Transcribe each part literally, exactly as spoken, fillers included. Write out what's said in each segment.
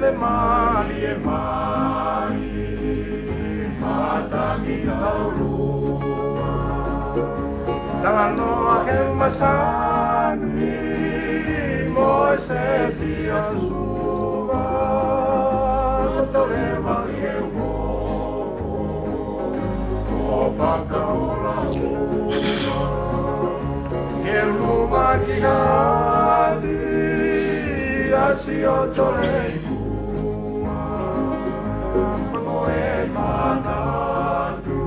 Le mālie mai, matangi taulua. Talanoa he masani, mo e seti ʻa Suva. Toleva ke uo, ʻo fakaola ua. Ke luma ki ʻapi, ʻa Siotoleiku. Mo e manatu,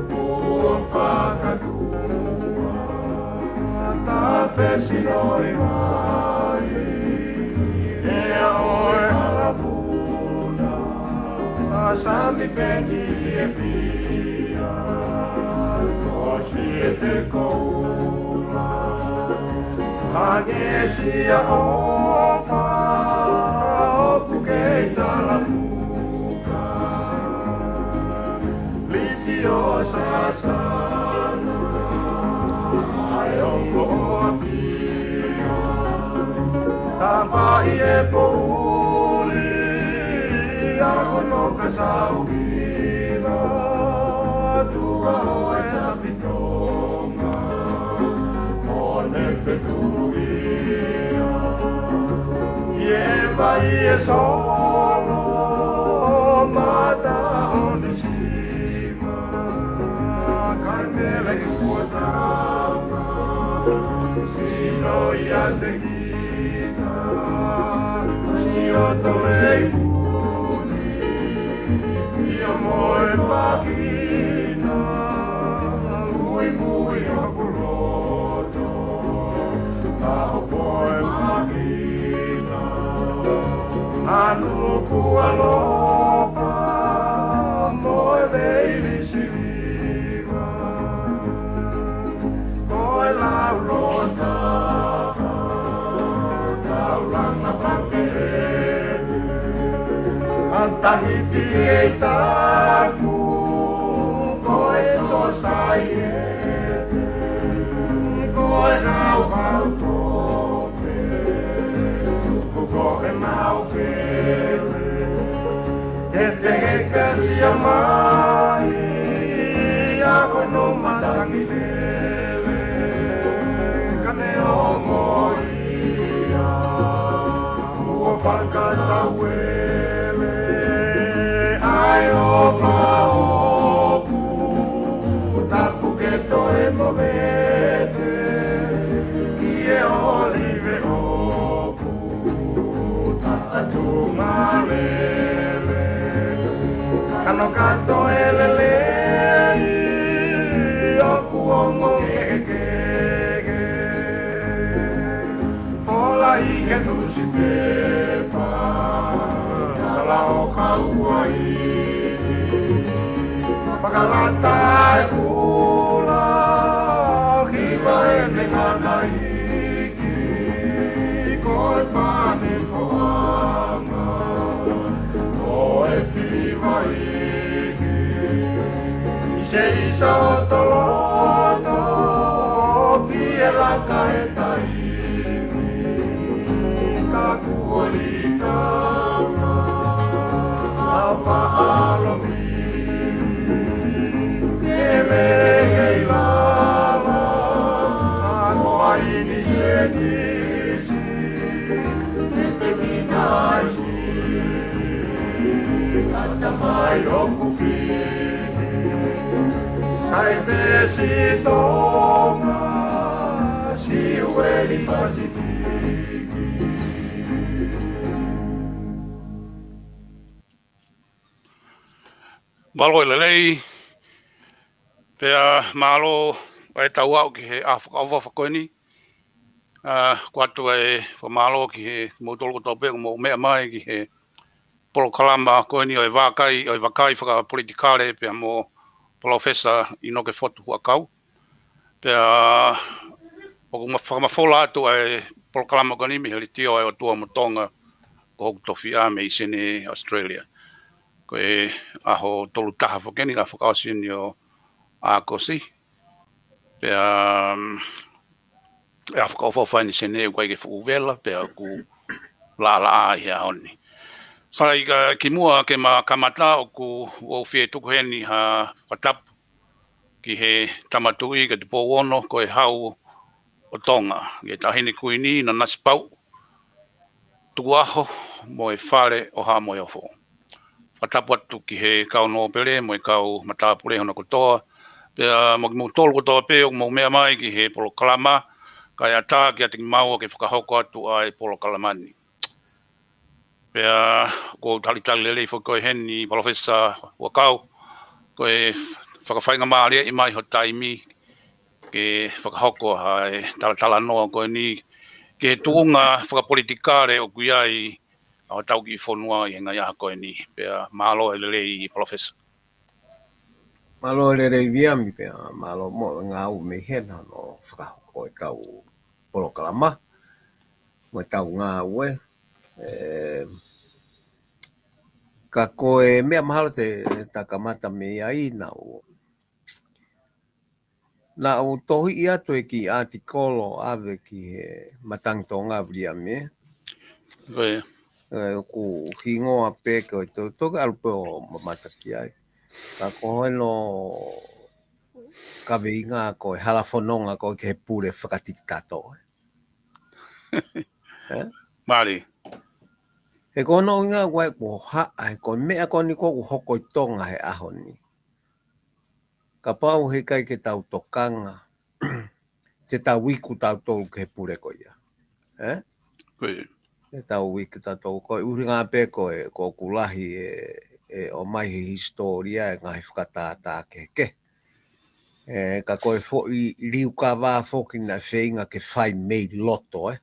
ʻo fakatua. Ta fesi ʻo e vai, ʻe ʻo e hala puna. ʻA Sami Peni fiefia, ko Siete Koula. Angesia ʻOfa, ʻoku kei talamuka. Liti ʻo Sasana, ʻa e ongo ʻo Apia. Tapa ʻi he poʻuli, ʻa Hono ka Sauhiva. Tuka ʻo e Tapi Tonga, ʻo ne fetuʻia. ʻI he vai ʻe Solo, mata ʻo Nisima. Kaimele ʻi Kuatama, sino ia te kita. Siotoleiku ni, ia mo e fakina, muimui ʻoku loto, ka ʻoku ʻi ai e makina, ʻa Nukuʻalofa, mo e veili siliva. Ko e lau lota, taulanga pakehe. ʻA Tahiti ʻe taku, ko e sosaiete. Ko e kauhau tope, tuku ko e mau pele. Ke te heka sia mai, ʻa Hono matangi lele, ka ne ongo ia, ʻo fakatauele, ʻa e ʻofa ʻoku, tapu ke toe movete, ʻi he ʻolive ʻoku, taʻatunga lele. Kano kato e lelei, ʻoku ongo kehekehe. Fola ʻi he nusipepa, tala ʻo Kauaʻi. Fakalata e kula, hiva ʻene ngana iiki, ko e fane foʻanga, ko e fili vaiki. ʻI se isa ʻo toloto, fie laka e taimi, ka kuo lī tauna, ʻa faʻa lovi. Ke mei lava, ʻa ko ai ni se nisi, te te kina ai si, ata mai ʻoku fili, Saipesi, Tonga, Siueli, Pasifiki. Mālō e lelei, pea mālō e tau aʻu ki he ʻaho fakaʻofoʻofa ko eni. ʻA, ʻoku ʻoatu e fakamālō ki he moutolu kotoa pē ʻoku mou meʻa mai ki he polokalama ko eni ʻo e vakai, ʻo e vakai fakapolitikale pea mo Palōfesa ʻInoke Fotu Huʻakau. Pea ʻoku ma-, fakamafola atu ʻa e polokalama ko eni mei he Letiō ʻa e ʻOtua mo Tonga, ko hoku tofiʻa mei Senē, Australia. Ko e ʻaho tolu taha foki eni, ʻaho fakaʻosi eni ʻo ʻAokosi. Pea, um, ʻaho fakaʻofoʻofa eni Senē, ʻoku ʻikai ke fuʻu vela, pea ʻoku laʻalaʻā ʻi he ʻaho ni. Sai, ka kimuʻa ke ma kamata, ʻoku ou fie tuku heni ha fakatapu ki he Tama Tuʻi, ki he Tupou Ono, ko e Hau ʻo Tonga, ki he Taʻahine Kuini Nanasipauʻu Tukuʻaho mo e Fale ʻo Haʻa Moheofo. Fakatapu atu ki he kau nōpele mo e kau matāpule hono kotoa, pea mo kimoutolu kotoa pē ʻoku mou meʻa mai ki he polokalama, kae ʻatā kiate kimaua ke fakahoko atu ʻa e polokalama ni. Pea ʻoku ou talitali lelei foki koe heni, Palōfesa Huʻakau, ko e fakafaingamālieʻi mai ho taimi ke fakahoko ʻa e talatalanoa ko eni ki he tuʻunga fakapolitikale ʻoku ʻi ai ʻa hotau kiʻi fonua ʻi he ngaahi ʻaho ko eni. Pea mālō e lelei, Palōfesa. Mālō e lelei, Viami, pea mālō mo e ngāue mei hena hono fakahoko e kau polokalama mo e kau ngāue. ʻE, ka ko e meʻa mahalo te ta kamata mei ai, naʻa ku, naʻa ku tohiʻi atu e kiʻi ʻātikolo ʻave ki he Matangi Tonga, Viami. Ko ia. ʻE, ʻoku hingoa pē ko e to-, toki ʻalu pē ʻo mamata ki ai. Ka ko hono kaveinga ko e Hala Fononga ko ē ki he Pule Fakatikitato. ʻE? Mālie. He ko hono ʻuhinga ʻoku ʻikai ko ha, ʻa e ko e meʻa ko eni ʻoku hoko ʻi Tonga he ʻaho ni. Kapau heʻikai ke tau tokanga, te tau iku tautolu ki he pule ko ia. ʻE? Ko ia. Te tau iku tautolu, ko e ʻuhinga pē ko e, ko ʻoku lahi e, e ʻomai he hisitōlia e ngaahi fakatātā kehekehe. ʻE, ka ko e foʻi liukava foki naʻe feinga ke fai mei loto, ʻe?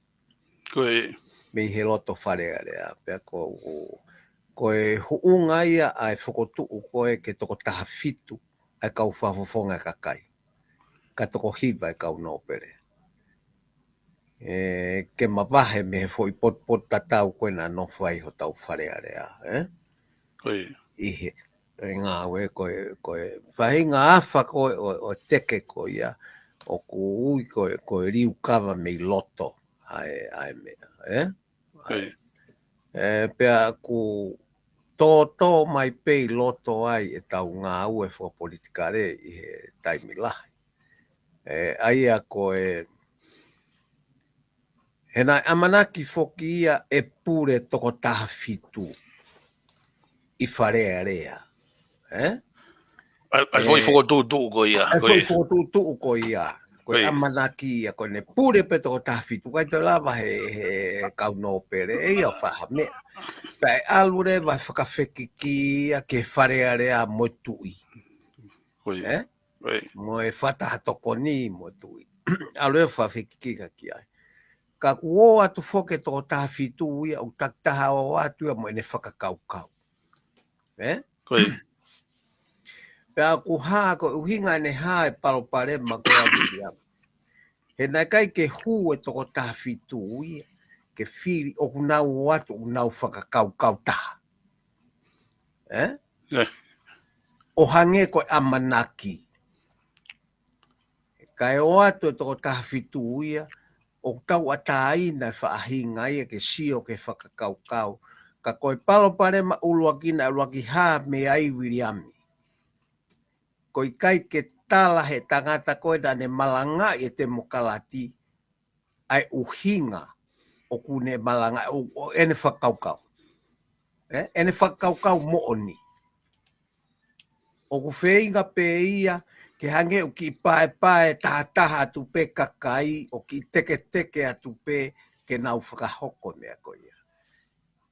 Ko ia. Mei he loto Fale Alea, pea ko, ko e huʻunga ia ʻa e fokotuʻu ko ē ke toko taha fitu ʻa e kau fakafofonga kakai, ka toko hiva e kau nōpele. ʻE, ke mavahe mei he foʻi potupotutatau ko ē naʻa nofo ai hotau Fale Alea, ʻe? Ko ia. ʻI he, e ngāue ko e, ko e faʻahinga afa ko ē ʻo, ʻo e teke ko ia, ʻoku ui ko e, ko e liukava mei loto, ʻa e, ʻa e meʻa, ʻe? Ko ia. ʻE, pea ʻoku tōtō mai pē ʻi loto ai e tau ngāue fakapolitikale ʻi he taimi lahi. ʻE, ʻa ia ko e, he naʻe ʻamanaki foki ia e pule toko taha fitu ʻi Fale Alea. ʻE? ʻA, ʻa e foʻi fokotuʻutuʻu ko ia, ʻa e ko foʻi ia. Fokotuʻutuʻu ko ia. Ko e ʻamanaki ia ko ʻene pule pē toko taha fitu, ʻikai toe lava he, he kau nōpele, ʻe ia faha meʻa. Pea ʻe ʻalu leva fakafekiki ia ki he Fale Alea mo e Tuʻi. Ko ia. ʻE? Ko ia. Mo e fakataha tokoni mo e Tuʻi. ʻAlu leva fakafekiki ki ai. Ka kuo ʻoatu foki e toko taha fitu ia, ʻoku takitaha ʻoatu ia mo ʻene fakakaukau. ʻE? Ko ia. Pea ʻoku hā, ko e ʻuhinga ʻene hā e palopalema ko ia, Viami. He naʻe ʻikai ke hū e toko taha fitu ia, ke fili ʻoku nau ʻoatu, ʻoku nau fakakaukau taha. ʻE? ʻE. ʻO hangē ko e ʻamanaki. Kae ʻoatu e toko taha fitu ia, ʻoku tauʻatāina e faʻahinga ia ke sio ki he fakakaukau. Ka ko e palopalema ʻuluaki naʻe ʻuluaki hā mei ai, Viami. Ko e ʻikai ke tala he tangata ko ē naʻa ne malangaʻi e temokalati, ʻa e ʻuhinga ʻoku ne malangaʻi, ʻo, ʻo ʻene fakakaukau. ʻE? ʻEne fakakaukau moʻoni. ʻOku feinga pē ia ke hangē ʻoku kiʻi paepae tahataha atu pē kakai, ʻoku kiʻi teketeke atu pē ke nau fakahoko e meʻa ko ia.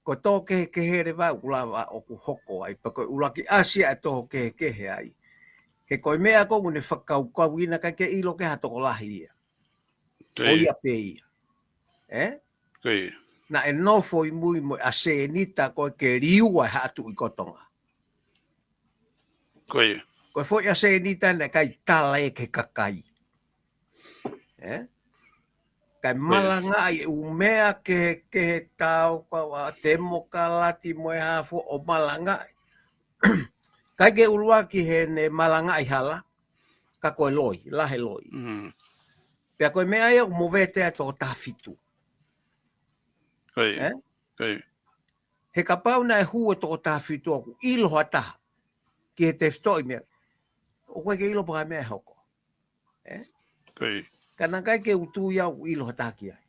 Ko e tō kehekehe leva ʻoku lava ʻoku hoko ai, pea ko e ʻuluaki ʻasi ʻa e tō kehekehe ai. He ko e meʻa ko ē ʻoku ne fakakaukauʻi naʻe ʻikai ke ʻilo ki ai ha tokolahi ia. Ko ia pē ia. ʻE? Ko ia. Naʻe nofo ʻi mui mo e ʻasenita ko ē ke liua e Haʻa Tuʻi ko Tonga. Ko ia. Ko e foʻi ʻasenita naʻe ʻikai tala ia ki he kakai. ʻE? Kae malangaʻi e ʻū meʻa kehekehe, tau ka ua temokalati mo e hā fua ʻo malangaʻi. ʻIkai ke ʻuluaki heʻene malangaʻi hala, ka ko e loi, lahi e loi. Mm. Pea ko e meʻa ia ʻoku movete ai e toko taha fitu. Ko ia. ʻE? Ko ia. He kapau naʻe hū e toko taha fitu ʻoku ʻilo ha taha ki he tefitoʻi meʻa, ʻoku ʻikai ke ʻilo pe ko e hā e meʻa ʻe hoko. Ē? Ka naʻe ʻikai ke u tui au ʻoku ʻilo ha taha ki ai.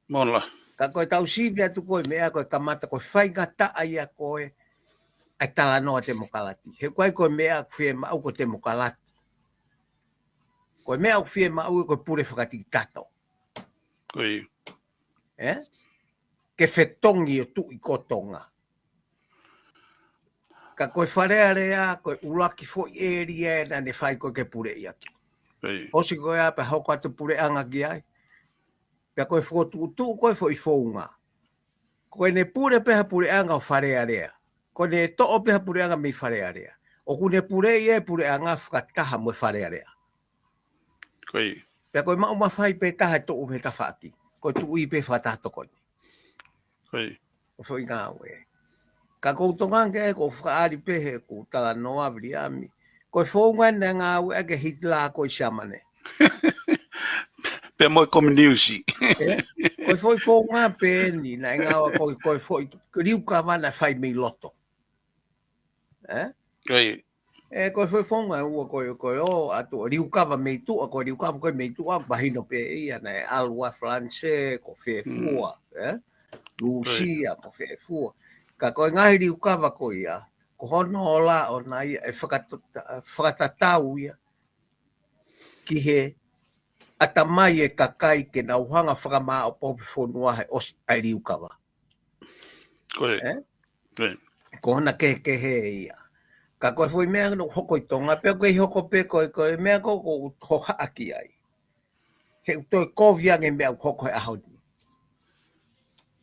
Mola. Ka ko e tau sivi atu ko e meʻa ko e kamata ko e faingataʻa ia ko e ʻa e talanoa temokalati. He ʻoku ʻikai ko e meʻa ʻoku fiemaʻu ko e temokalati. Ko e meʻa ʻoku fiemaʻu ko e pule fakatikitato. Ē? Ke fetongi ʻo tuʻi ko Tonga. Ka ko e Fale Alea, ko e ʻuluaki foʻi ʻēlia ē naʻa ne fai ko e ke puleʻi ʻaki. ʻOsi ko ia pea hoko atu puleʻanga ki ai. Pea ko e fokotuʻutuʻu ko e foʻi founga. Ko ʻene pule pē ha puleʻanga ʻo Fale Alea. Ko ʻene toʻo pē ha puleʻanga mei Fale Alea. ʻOku ne puleʻi e puleʻanga fakataha mo e Fale Alea. Pea ko e maʻu mafai pē taha ʻe toʻo he tafaʻaki. Ko e tuʻi pē fakataha tokoni. ʻO foʻi ngāue. Ka ko u tonga ke ko u fakaʻali pē he ko u talanoa Viliami. Ko e founga naʻe ngāueʻaki ʻe Hitler ko ē ʻi Siamane. Pea mo e kominiusi. Ko e foʻi founga pē eni naʻe ngāueʻaki ko e foʻi liukava naʻe fai mei loto. Ē? Ē, ko e foʻi founga ʻe ua ko e, ko e ʻo atu ʻo liukava mei tuʻa, ko e liukava ko e mei tuʻa, mahino pē ia naʻe ʻalu ʻa Falanisē, ko fē fua, ē? Lūsia, mo fē fua. Ka ko e ngaahi liukava ko ia, ko hono ola ʻona ia, ʻe fakata-, fakatatau ia ki he ʻatamai e kakai ke nau hanga fakamāʻopoʻopo e fonua he ʻosi ʻa e liukava. Ko hona kehekehe ia. Ka ko e foʻi meʻa naʻe hoko ʻi Tonga, pea ko e hoko pē ko e, ko e meʻa ko, ko hohaʻa ki ai. He ʻoku toe kovi ange meʻa ʻoku hoko he ʻaho ni.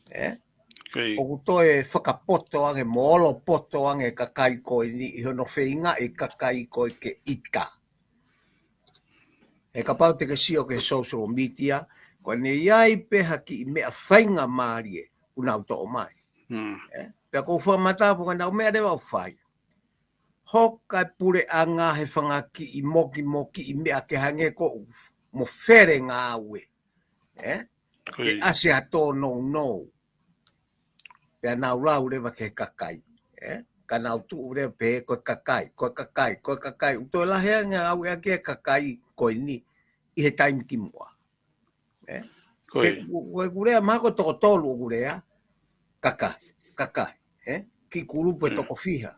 Ē? ʻOku toe fakapoto ange, mo olopoto ange kakai ko eni, ʻi hono feinga e kakai ko e ke ʻita. He kapau te ke sio ki he social media, ko ʻene ʻi ai pē ha kiʻi meʻa faingamālie, ʻoku nau toʻo mai. Ē? Pea ko u fakamatala pē ko e nau meʻa leva ʻoku fai. Hoka e puleʻanga he fanga kiʻi moki mo kiʻi meʻa ke hangē ko u mo fele ngāue. Ē? Ke ʻasi ha tōnounou. Pea nau lau leva ki he kakai. Ē? Ka nau tuʻu leva pē ko e kakai, ko e kakai, ko e kakai. ʻOku toe lahi ange ʻa e ngāueʻaki e kakai ko eni ʻi he taimi kimuʻa. Ē? Ko e ku-, ko e kulea mako toko tolu ʻoku lea, kakai, kakai, ē? Kiʻi kulupu ʻe toko fiha,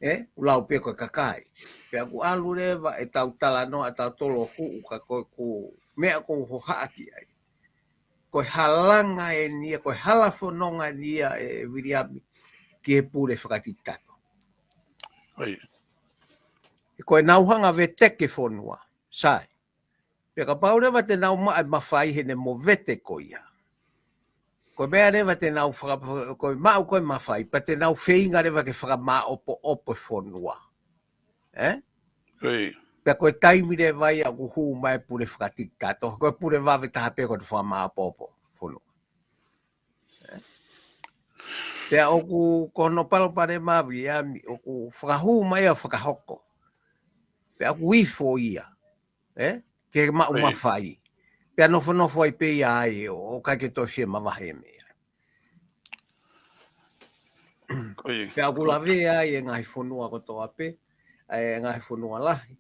ē? ʻOku lau pē ko e kakai. Pea ʻoku ʻalu leva e tau talanoa ʻa tautolu ʻo huʻu ka ko e ku meʻa ko u hohaʻa ki ai. Ko e halanga eni ia, ko e hala fononga eni ia ʻe Viliami ki he pule fakatikitato. Ko e nau hanga veteki e fonua, sai. Pea kapau leva te nau maʻu e mafai heʻene movete ko ia. Ko e meʻa leva te nau faka-, ko e maʻu ko e mafai, pea te nau feinga leva ke fakamāʻopoʻopo e fonua. Ē? Pea ko e taimi leva ia ʻoku hū mai e pule fakatikitato, ko e pule vave taha pē ko e fakamāʻopoʻopo fonua. Ē? Pea ʻoku ko hono palopalema Viliami, ʻoku fakahū mai ʻo fakahoko. Pea ʻoku ifo ia. Ē? Ke maʻu mafai. Pea nofonofo ai pē ia ai ʻo, ʻo ʻikai ke toe fie mavahe meʻa. Pea ʻoku lavea ai e ngaahi fonua kotoa pē, e ngaahi fonua lahi.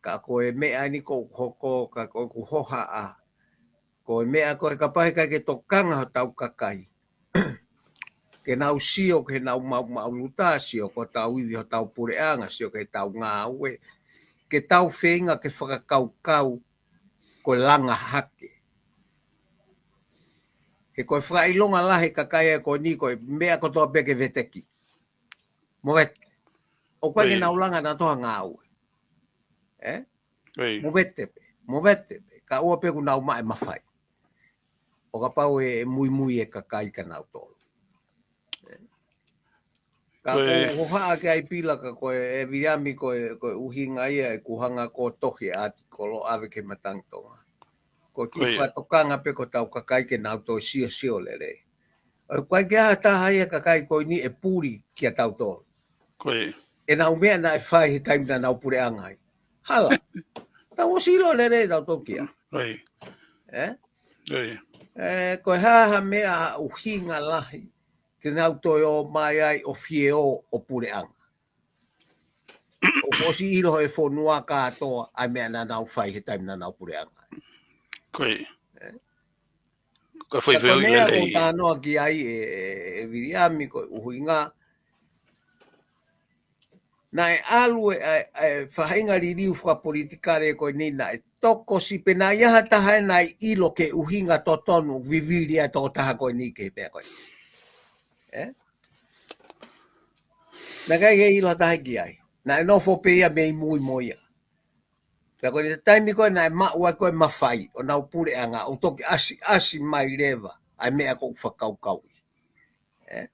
Ka ko e meʻa ni ko u hoko, ka ko ʻeku hohaʻa. Ko e meʻa ko e kapau ʻikai ke tokanga hotau kakai. Ke nau sio, ke nau maʻumaʻuluta, sio ko tau ivi hotau puleʻanga, sio ke tau ngāue. Ke tau feinga, ke fakakaukau, ko e langa hake. He ko e fakaʻilonga lahi kakai ē ko eni, ko e meʻa kotoa pē ke veteki. Movete. ʻOku ʻikai ke nau langa nautolu ha ngāue. Ē? Movete pē, movete pē. Ka ʻoua pē kuo nau maʻu e mafai. ʻO kapau ʻe muimui e kakai kia nautolu. Ē? Ka ko u hohaʻa ki ai Pila ka ko e, ʻe Viliami ko e, ko e ʻuhinga ia ʻeku hanga ko e tohi ʻatikolo ʻave ki he Matangi Tonga. Ko e kiʻi fakatokanga pē ko tau kakai ke nau toe siosio lelei. ʻOku ʻikai ke ʻi ai ha taha ia kakai ko eni ʻe puli kia tautolu. ʻE nau meʻa naʻe fai he taimi naʻa nau puleʻanga ai. Hala. Tau ʻosi ʻilo lelei tautolu kia. Ē? Ē, ko e hā ha meʻa ʻuhinga lahi ke nau toe ō mai ai ʻo fie ō ʻo puleʻanga? ʻOku ʻosi ʻilo he fonua kātoa ʻa e meʻa naʻa nau fai he taimi naʻa nau puleʻanga. Ko ia. Ē? Ko e foʻi Ka ko e foʻi meʻa ʻoku lelei. Talanoa ki ai ʻe, ʻe, ʻe Viliami, ko e ʻuhinga naʻe ʻalu e, e, e faʻahinga liliu fakapolitikale ko eni naʻe tokosiʻi pē, naʻe ʻi ai ha taha ē naʻe ʻilo ki he ʻuhinga totonu ʻoku vivili ai e tokotaha ko eni ki he meʻa ko eni. Ē? Naʻe ʻikai ke ʻilo ha taha ki ai. Naʻe nofo pē ia mei mui mo ia. Pea ko e taimi ko ē naʻe maʻu ai ko ē mafai ʻo nau puleʻanga, ʻo toki ʻasiʻasi mai leva ʻa e meʻa ko ē ʻoku fakakaukauʻi. Ē?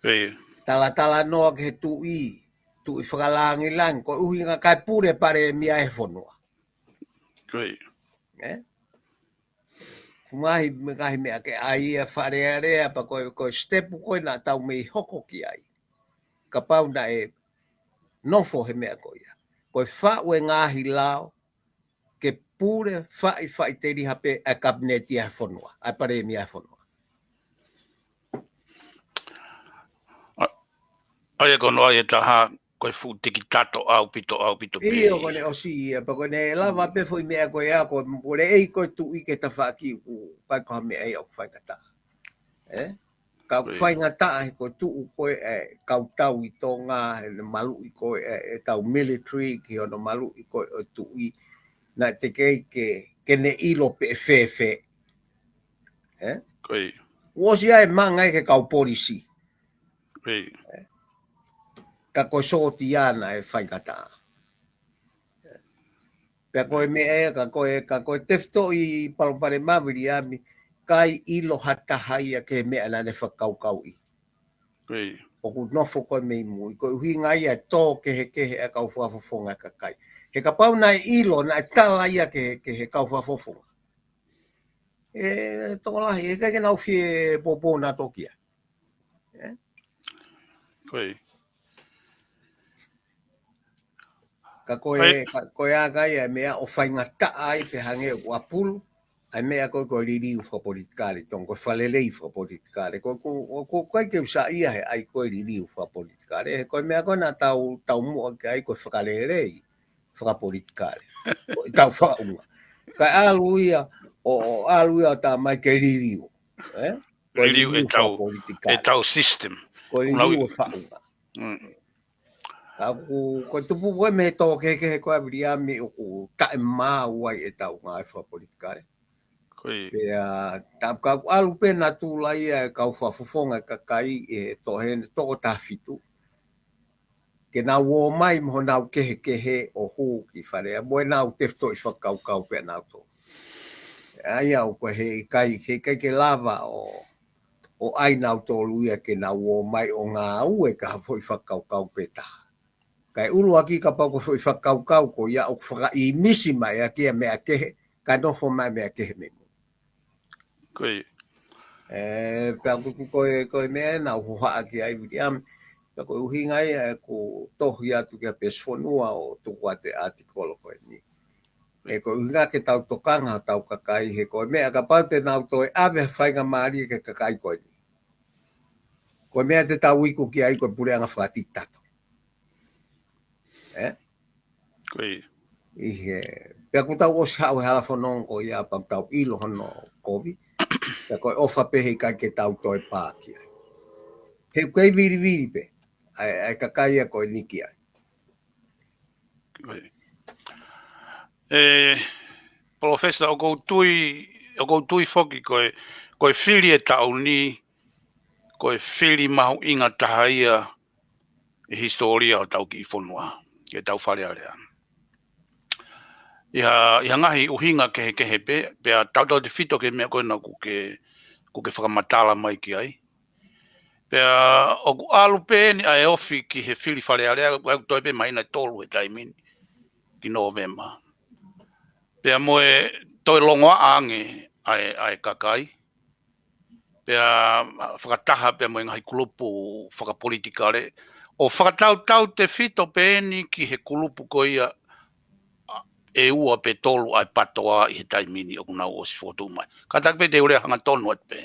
Ko ia. Talatalanoa ki he tuʻi, tuʻi fakalāngilangi, ko e ʻuhinga kae pule palēmia he fonua. Ko ia. Ē? Ko e ngaahi, ngaahi meʻa ke ʻai ia Fale Alea, pea ko e, ko e step ko ē naʻa tau mei hoko ki ai. Kapau naʻe nofo he meʻa ko ia. Ko e faʻu e ngaahi lao, ke pule faʻifaʻiteliha pē ʻa e kapineti ʻa e fonua, ʻa e palēmia ʻa e fonua. ʻA ia ko hono ʻai e taha, ko e fuʻu tiki tato ʻaupito, ʻaupito pē. ʻIo, ko ʻene ʻosi ia, pea ko ʻene lava pē foʻi meʻa ko ia, ko e lelei ko e tuʻi ki he tafaʻaki ʻoku ʻikai ko ha meʻa ia ʻoku faingataʻa. Ē? Ka ʻoku Ko ia. Faingataʻa he ko e tuʻu ko ē e kau tau ʻi Tonga, he maluʻi ko ē e, e tau military, ki hono maluʻi ko ē ʻo e tuʻi, naʻe teʻeki ke, ke ne ʻilo pe ʻe fēfē. Ē? Ko ia. ʻOsi ʻa e manga ia ki he kau polisi. Ko ia. Ka ko e sōtia naʻe faingataʻa. Pea ko e meʻa ia, ka ko e, ka ko e tefitoʻi palopalema Viliami, ʻikai ʻilo ha taha ia ki he meʻa naʻa ne fakakaukauʻi. Ko ia. ʻOku nofo ko ē mei mui, ko e ʻuhinga ia e tō kehekehe ʻa e kau fakafofonga ʻa e kakai. He kapau naʻe ʻilo, naʻe tala ia ki he, ki he kau fakafofonga, ē, tokolahi, ʻe ʻikai ke nau fie poupou nautolu ia. Ē? Ko ia. Ka ko e, ka, ko e ʻa e kai ʻa e meʻa ʻoku faingataʻa ai pē hangē ʻoku ʻapulu, ʻa e meʻa ko ē ko e liliu fakapolitikale, tong ko e fakalelei fakapolitikale. Ko, ko, ko, ko e ke usa ia he ʻai ko e liliu fakapolitikale. He ko e meʻa ko ē naʻa tau, tau muʻa ki ai ko e fakalelei fakapolitikale. Ko e tau faʻunga. Ka ʻalu ia, ʻo, ʻo ʻalu ia ʻo tā mai ke liliu. Ē? Ko e Liliu e liliu tau, fakapolitikale. E tau system. Ko e Unau liliu i- e faʻunga. Mm. Ka ʻoku, ko e tupu ko ē mei he tō kehekehe ko ē ʻa Viliami ʻoku taʻemaau ai e tau ngāue fakapolitikale. Ko ia. Pea, ta, ka ʻalu pē natula ia e kau fakafofonga ʻa e kakai ʻi he tō heni toko taha fitu. Ke nau ō mai mo honau kehekehe ʻo hū ki Fale Alea, mo ʻenau tefitoʻi fakakaukau pē nautolu. ʻA ia ʻoku ʻikai, he ʻikai ke lava ʻo, ʻo ʻai nautolu ia ke nau ō mai ʻo ngāue ka ha foʻi fakakaukau pē taha. Kae ʻuluaki kapau ko e foʻi fakakaukau ko ia ʻoku fakaʻīmisi mai ʻaki ʻa e meʻa kehe, ka nofo mai meʻa kehe mei mui. Ko ia. Ē, pea ko, ko, ko e, ko e meʻa naʻa ku hohaʻa ki ai Viliami, pea ko e ʻuhinga ia ʻeku tohi atu kia Pesifonua ʻo tuku atu e ʻatikolo ko eni. Ē, ko e ʻuhinga ke tau tokanga hotau kakai he ko e meʻa kapau te nau toe ʻave ha faingamālie ki he kakai ko eni. Ko e meʻa te tau iku ki ai ko e puleʻanga fakatiki tato. Ē? Ko ia. ʻI he, pea kuo tau ʻosi haʻu he hala fononga ko ia pea tau ʻilo hono kovi. Pea ko e ʻofa pē he ʻikai ke tau toe pā ki ai. He ʻoku kei vilivili pē ʻa e, ʻa e kakai ia ko eni ki ai. Ko ia. Ē, Palōfesa, ʻoku ou tui, ʻoku ou tui foki ko e, ko e fili e taʻu ni, ko e fili mahuʻinga taha ia ʻi he hisitōlia ʻo hotau kiʻi fonua, ʻi he tau Fale Alea. ʻI ha, ʻi ha ngaahi ʻuhinga kehekehe pē, pea tautautefito ki he meʻa ko ena ʻoku ke, ʻoku ke fakamatala mai ki ai. Pea ʻoku ʻalu pē eni ʻa e ofi ki he fili Fale Alea, ʻoku toe pē māhina ʻe tolu he taimi ni ki Nōvema. Pea mo e toe longoaʻa ange ʻa e, ʻa e kakai. Pea fakataha pea mo e ngaahi kulupu fakapolitikale. ʻO fakatautautefito pē eni ki he kulupu ko ia, ʻa, ʻe ua pe tolu ʻa e patoa ʻi he taimi ni ʻoku nau ʻosi fokotuʻu mai. Kātaki pē te u lea hangatonu atu pē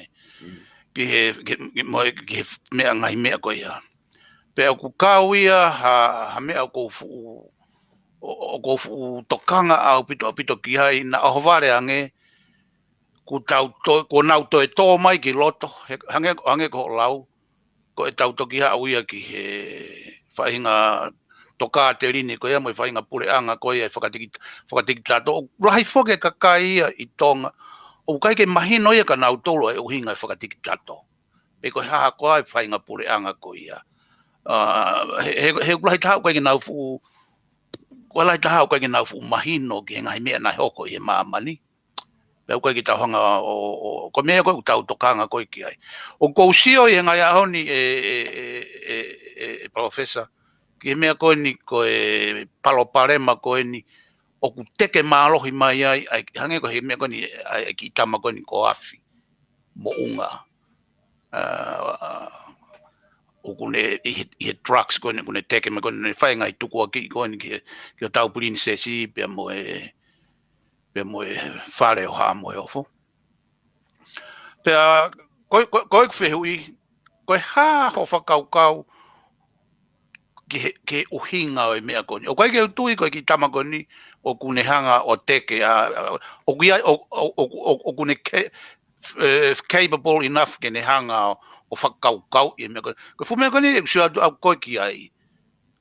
ki he, ki, ki, mo e, ki he meʻa, ngaahi meʻa ko ia. Pea ʻoku kau ia ha, ha meʻa ʻoku ou fuʻu, ʻo, ʻoku ou fuʻu tokanga ʻaupito, ʻaupito ki ai, naʻa ʻohovale ange, kuo tau toe, kuo nau toe tō mai ki loto, he, hangē, hangē ko hoʻo lau, ko e tau toki haʻu ia ki he faʻahinga tokāteline ko ia mo e faʻahinga puleʻanga ko ia e fakatikit-, fakatikitato. ʻOku lahi foki e kakai ia ʻi Tonga, ʻoku ʻikai ke mahino ia kia nautolu e ʻuhinga e fakatikitato. Pe ko e hā koā e faʻahinga puleʻanga ko ia. ʻA, he, he, he ʻoku lahi taha ʻoku ʻikai ke nau fuʻu, ʻoku lahi taha ʻoku ʻikai ke nau fuʻu mahino ki he ngaahi meʻa naʻe hoko ʻi he māmani. Pea ʻoku ʻikai ke tau hanga ʻo, ʻo, ko e meʻa ko ē ʻoku tau tokanga ko ē ki ai. ʻOku ou sio ʻi he ngaahi ʻaho ni ʻe, ʻe, ʻe, ʻe, ʻe, ʻe Palōfesa, ki he meʻa ko eni ko e palopalema ko eni, ʻoku teke mālohi mai ai, ʻa e, hangē ko e meʻa ko eni, ʻa e kiʻi tama ko eni ko Afi Moʻunga. ʻA, ʻoku ne, ʻi he, ʻi he drugs ko eni, ʻoku ne teke mai ko eni, ne fai e ngaahi tukuakiʻi ko eni ki he, ki hotau pilinisesi, pea mo e, pea mo e Fale ʻo Haʻa Moheofo. Pea, ko, ko, ko ʻeku fehuʻi, ko e hā hoʻo fakakaukau ki he, ki he ʻuhinga ʻo e meʻa ko eni. ʻOku ʻikai ke u tui ko e kiʻi tama ko eni, ʻoku ne hanga ʻo teke, ʻa, ʻa, ʻoku ʻi ai, ʻo, ʻo, ʻo, ʻo, ʻoku ne ke, eh, capable enough ke ne hanga ʻo, ʻo fakakaukau ʻi he meʻa ko eni. Ko e fuʻu meʻa ko eni, ʻeku sio atu au ko ē ki ai.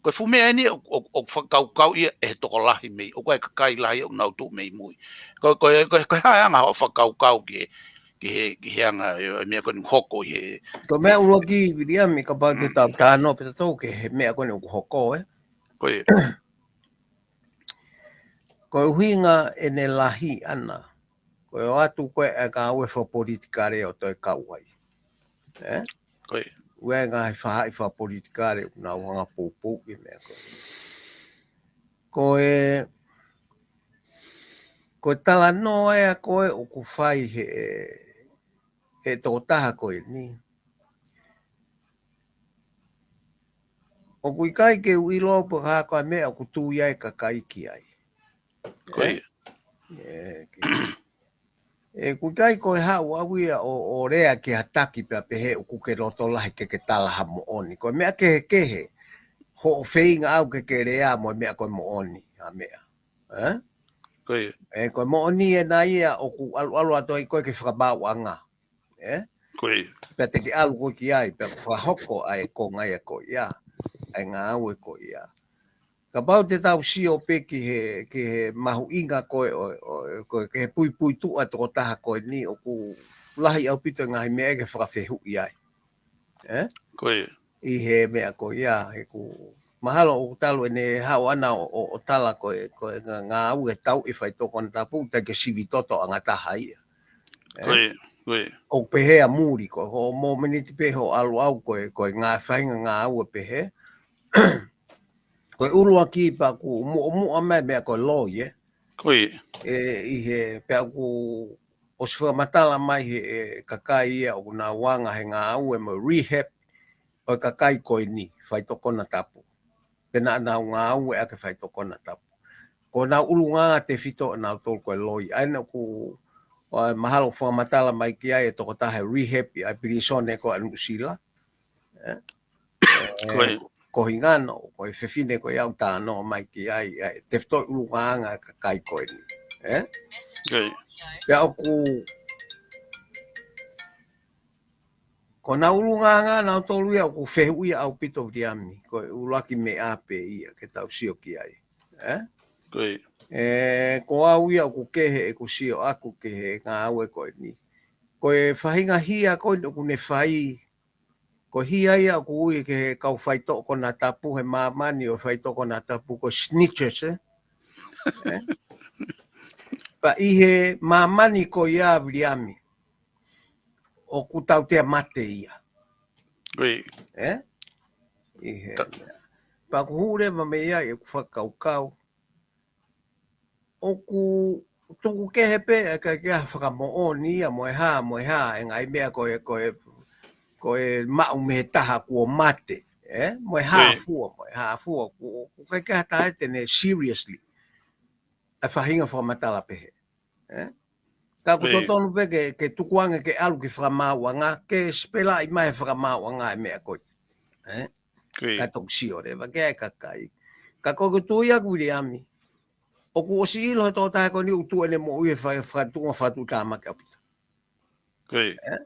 Ko e fuʻu meʻa eni ʻoku, ʻoku, ʻoku fakakaukau ia ʻe he tokolahi mei, ʻoku ʻi ai e kakai lahi ʻoku nau tuʻu mei mui. Ko, ko, ko, ko e hā e anga hoʻo fakakaukau ki he, ki he, ki he anga e, e meʻa ko eni hoko ʻi he Ko e meʻa ʻuluaki, Viliami, kapau te tau tānaki pē tautolu ki he meʻa ko eni ʻoku hoko, ē? Ko ia. Ko e ʻuhinga ʻene lahi ʻana. Ko e ʻoatu ko ē e ngāue fakapolitikale ʻo toe kau ai. Ē? Ko ia. ʻOku ʻi ai e ngaahi faʻahi fakapolitikale ʻoku nau hanga ʻo poupou ki he meʻa ko ē. Ko e, ko e talanoa ia ko ē ʻoku fai he, he tokotaha ko eni. ʻOku ʻikai ke u ʻilo pe ko e hā koā e meʻa ʻoku tui ai e kakai ki ai. Ko ia. Ē? Ē, ki-, ē, ʻoku ʻikai ko e haʻu au ia ʻo, ʻo lea ki ha taki pea pehē ʻoku ke loto lahi ke ke tala ha moʻoni. Ko e meʻa kehekehe, hoʻo feinga au ke ke lea mo e meʻa ko e moʻoni, ʻa e meʻa. Ē? Ko ia. Ē, ko e moʻoni ʻena ia ʻoku ʻaluʻalu atu ai koe ki he fakamaauʻanga. Ē? Ko ia. Pea te ke ʻalu koe ki ai, pea ʻoku fakahoko ʻa e konga ia ko ia. ʻA e ngāue ko ia. Kapau te tau sio pē ki he, ki he mahuʻinga ko ē, ʻo, ʻo, ko e, ki he puipuituʻa tokotaha ko eni ʻoku lahi ʻaupito e ngaahi meʻa ke fakafehuʻi ai. Ē? Ko ia. ʻI he meʻa ko ia, he ʻoku mahalo ʻoku talu ʻene haʻu ʻana ʻo, ʻo, ʻo tala ko e, ko e ngā-, ngāue tau ʻi he faitoʻo konatapu, ʻikai ke sivi totoʻanga taha ia. Ē? Ko ia, ko ia. ʻO pehē ʻa muli ko, ko e momeniti pē hoʻo ʻalu au ko e, ko e ngā faʻahinga ngāue pehē. Ko e ʻuluaki pea ʻoku muʻomuʻa mai meʻa ko e loi, ē? Ko ia. Ē, ʻi he, pea ʻoku ʻosi fakamatala mai he, e, kakai ia ʻoku nau anga he ngāue mo e rehab ʻo e kakai ko eni, faitoʻo konatapu. Pea naʻa nau ngāue ʻaki e faitoʻo konatapu. Ko honau ʻulungaanga tefito ʻanautolu ko e loi. ʻA ena ʻoku, ʻa, mahalo fakamatala mai ki ai e tokotaha he rehab ʻi he pilīsone ko ē ʻa Nuʻusila. Ē? Ko ia. Ko Hingano, ko e fefine ko ia ʻoku talanoa mai ki ai, ʻa e tefitoʻi ʻulungaanga e kakai ko eni. Ē? Ko ia. Pea ʻoku, ko honau ʻulungaanga ʻanautolu ia ʻoku fehuʻia ʻaupito, Viliami, ko e ʻuluaki meʻa pē ia ke tau sio ki ai. Ē? Ko ia. Ē, ko au ia ʻoku kehe ʻeku sio ʻaku ki he ngāue ko eni. Ko e faʻahinga hia ko eni ʻoku ne fai, ko e hia ia ʻoku ui ki he kau faitoʻo konatapu he māmani ʻo e faitoʻo konatapu ko e snitches, ē? Ē? Pea ʻi he māmani ko ia, Viliami, ʻoku tautea mate ia. Ko ia. Ē? ʻI he. Ta- Pea ʻoku hū leva mei ai ʻeku fakakaukau. ʻOku tuku kehe pē ʻa e kakai ke fakamoʻoni ia mo e hā, mo e hā, e ngaahi meʻa ko e, ko e, ko e maʻu mei he taha kuo mate, ē? Mo e hā Ko ia. fua, mo e hā fua, ʻoku, ʻoku ʻikai ke ha taha ia te ne seriously ʻa e faʻahinga fakamatala pehē. Ē? Ka ʻoku totonu pē ke, ke tukuange ke ʻalu ki fakamaauʻanga, ke sipelaʻi mai he fakamaauʻanga e meʻa ko ia. Ē? Ka toki sio leva ki ai e kakai. Ka ko ʻeku tui ʻaʻaku Viliami, ʻoku ʻosi ʻilo he tokotaha ko eni ʻoku tuʻu ʻene moʻui he fa-, fakatuʻunga fakatuʻutāmaki ʻaupito. Ē?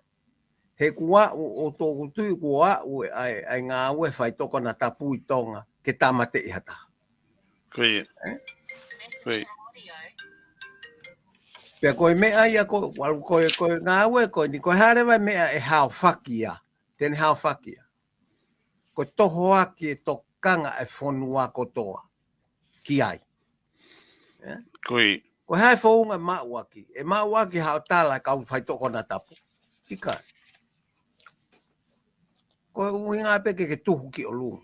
He kuo aʻu, ʻoku ou tui kuo aʻu e, ʻa e, ʻa e ngāue fai tokona tapu ʻi Tonga, ke tāmateʻi ha taha. Pea ko e meʻa ia ko, ʻalu ko e, ko e ngāue ko eni, ko e hā leva e meʻa ʻe haofaki ia, te ne haofaki ia. Ko e tohoaki e tokanga e fonua kotoa ki ai. Ē? Ko e hā e founga ʻe maʻu ʻaki, ʻe maʻu ʻaki haʻo tala e kau fai tokona tapu. ʻIkai. Ko e ʻuhinga pē ke, ke tuhu ki ʻolunga.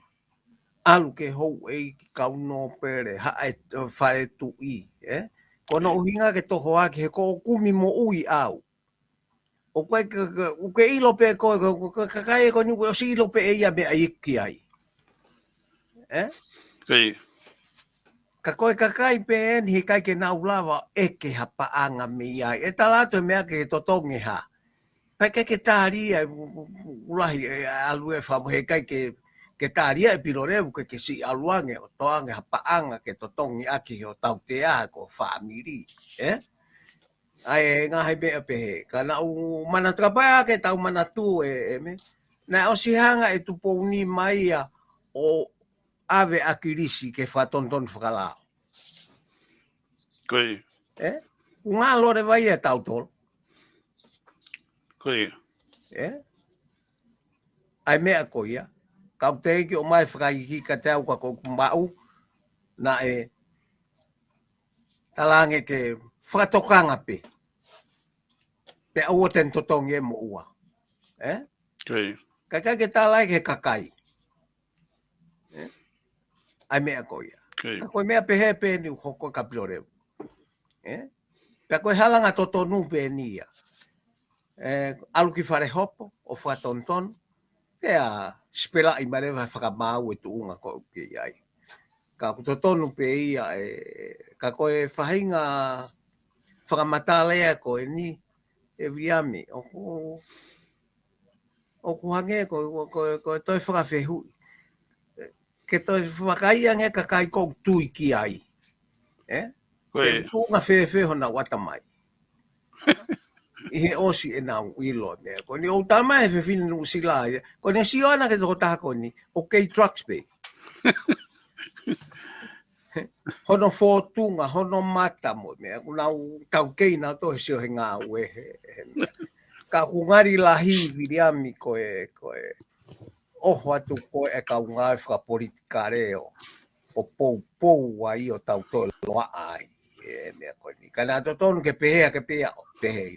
ʻAlu ki he houʻeiki, kau nōpele, haʻa e, ē, fale tuʻi, ē? Ko hono ʻuhinga ke tohoaki he ko e kumi moʻui ʻaʻau. ʻOku ke, ke, ke, ʻoku ke ʻilo pē ko e, ko e, ko e, ko e kakai ko eni ʻoku ʻosi ʻilo pē ʻe ia meʻa ʻoku ʻi ai. Ē? Ka ko e kakai pē eni he ʻikai ke nau lava ʻeke ha paʻanga mei ai. ʻE tala atu e meʻa ke totongi ha. Pea ʻikai ke tali ia, ʻoku, ʻoku, ʻoku lahi e ʻalu e fa-, he ʻikai ke, ke tali ia e pilo levu ke, ke siʻi ʻalu ange, ʻo toʻo ange ha paʻanga ke totongi ʻaki ʻo tautea ko e fāmili. Ē? ʻA e ngaahi meʻa pehē. Ka naʻu manatu ka pea ke tau manatu e, e meʻa. Naʻe ʻosi hanga e Tupouni mai ia ʻo ʻave ʻa Kilisi ke fakatonutonu fakalao. Ē? ʻOku ngalo leva ia ʻe tautolu. Ē? ʻA e meʻa ko ia. Ka ʻoku teʻeki ʻomai fakaikiiki kiate au ka ko ʻeku maʻu. Naʻe talaange ke fakatokanga pē. Pea ʻoua te ne totongi e moʻua. Ē? Ka ʻikai ke tala ia ki he kakai. Ē? ʻA e meʻa ko ia. Ka ko e meʻa pehē pē eni ʻoku hoko ka pilo levu. Ē? Pea ko e halanga totonu pē eni ia. Ē, ʻalu ki fale hopo, ʻo fakatonutonu, pea sipelaʻi mai leva he fakamaau e tuʻunga ko ē ʻoku ke ʻi ai. Ka ʻoku totonu pē ia, ē, ka ko e faʻahinga fakamatala ia ko eni, ē Viliami, ʻoku, ʻoku hangē ko, ko, ko, ko e toe fakafehuʻi. Ke toe fakaʻai ange kakai ʻoku tui ki ai. Ē? Ko e tuʻunga fēfē honau ʻatamai. ʻI he ʻosi ʻenau ʻilo meʻa. Ko eni ʻoku tala mai he fefine Nuʻusila ia. Ko eni sio ʻana ki he tokotaha ko eni, ʻoku kei drugs pē. Hono fōtunga, hono mata mo e meʻa. ʻOku nau taukei nautolu he sio he ngāue he, he meʻa. Ka ʻoku ngali lahi Viliami ko e, ko e ʻoho atu ko e kau ngāue fakapolitikale ʻo, ʻo poupou ai ʻo tau toe loaʻa ai. E meʻa ko eni. Ka naʻe totonu ke pehē, ke pehē, pehē.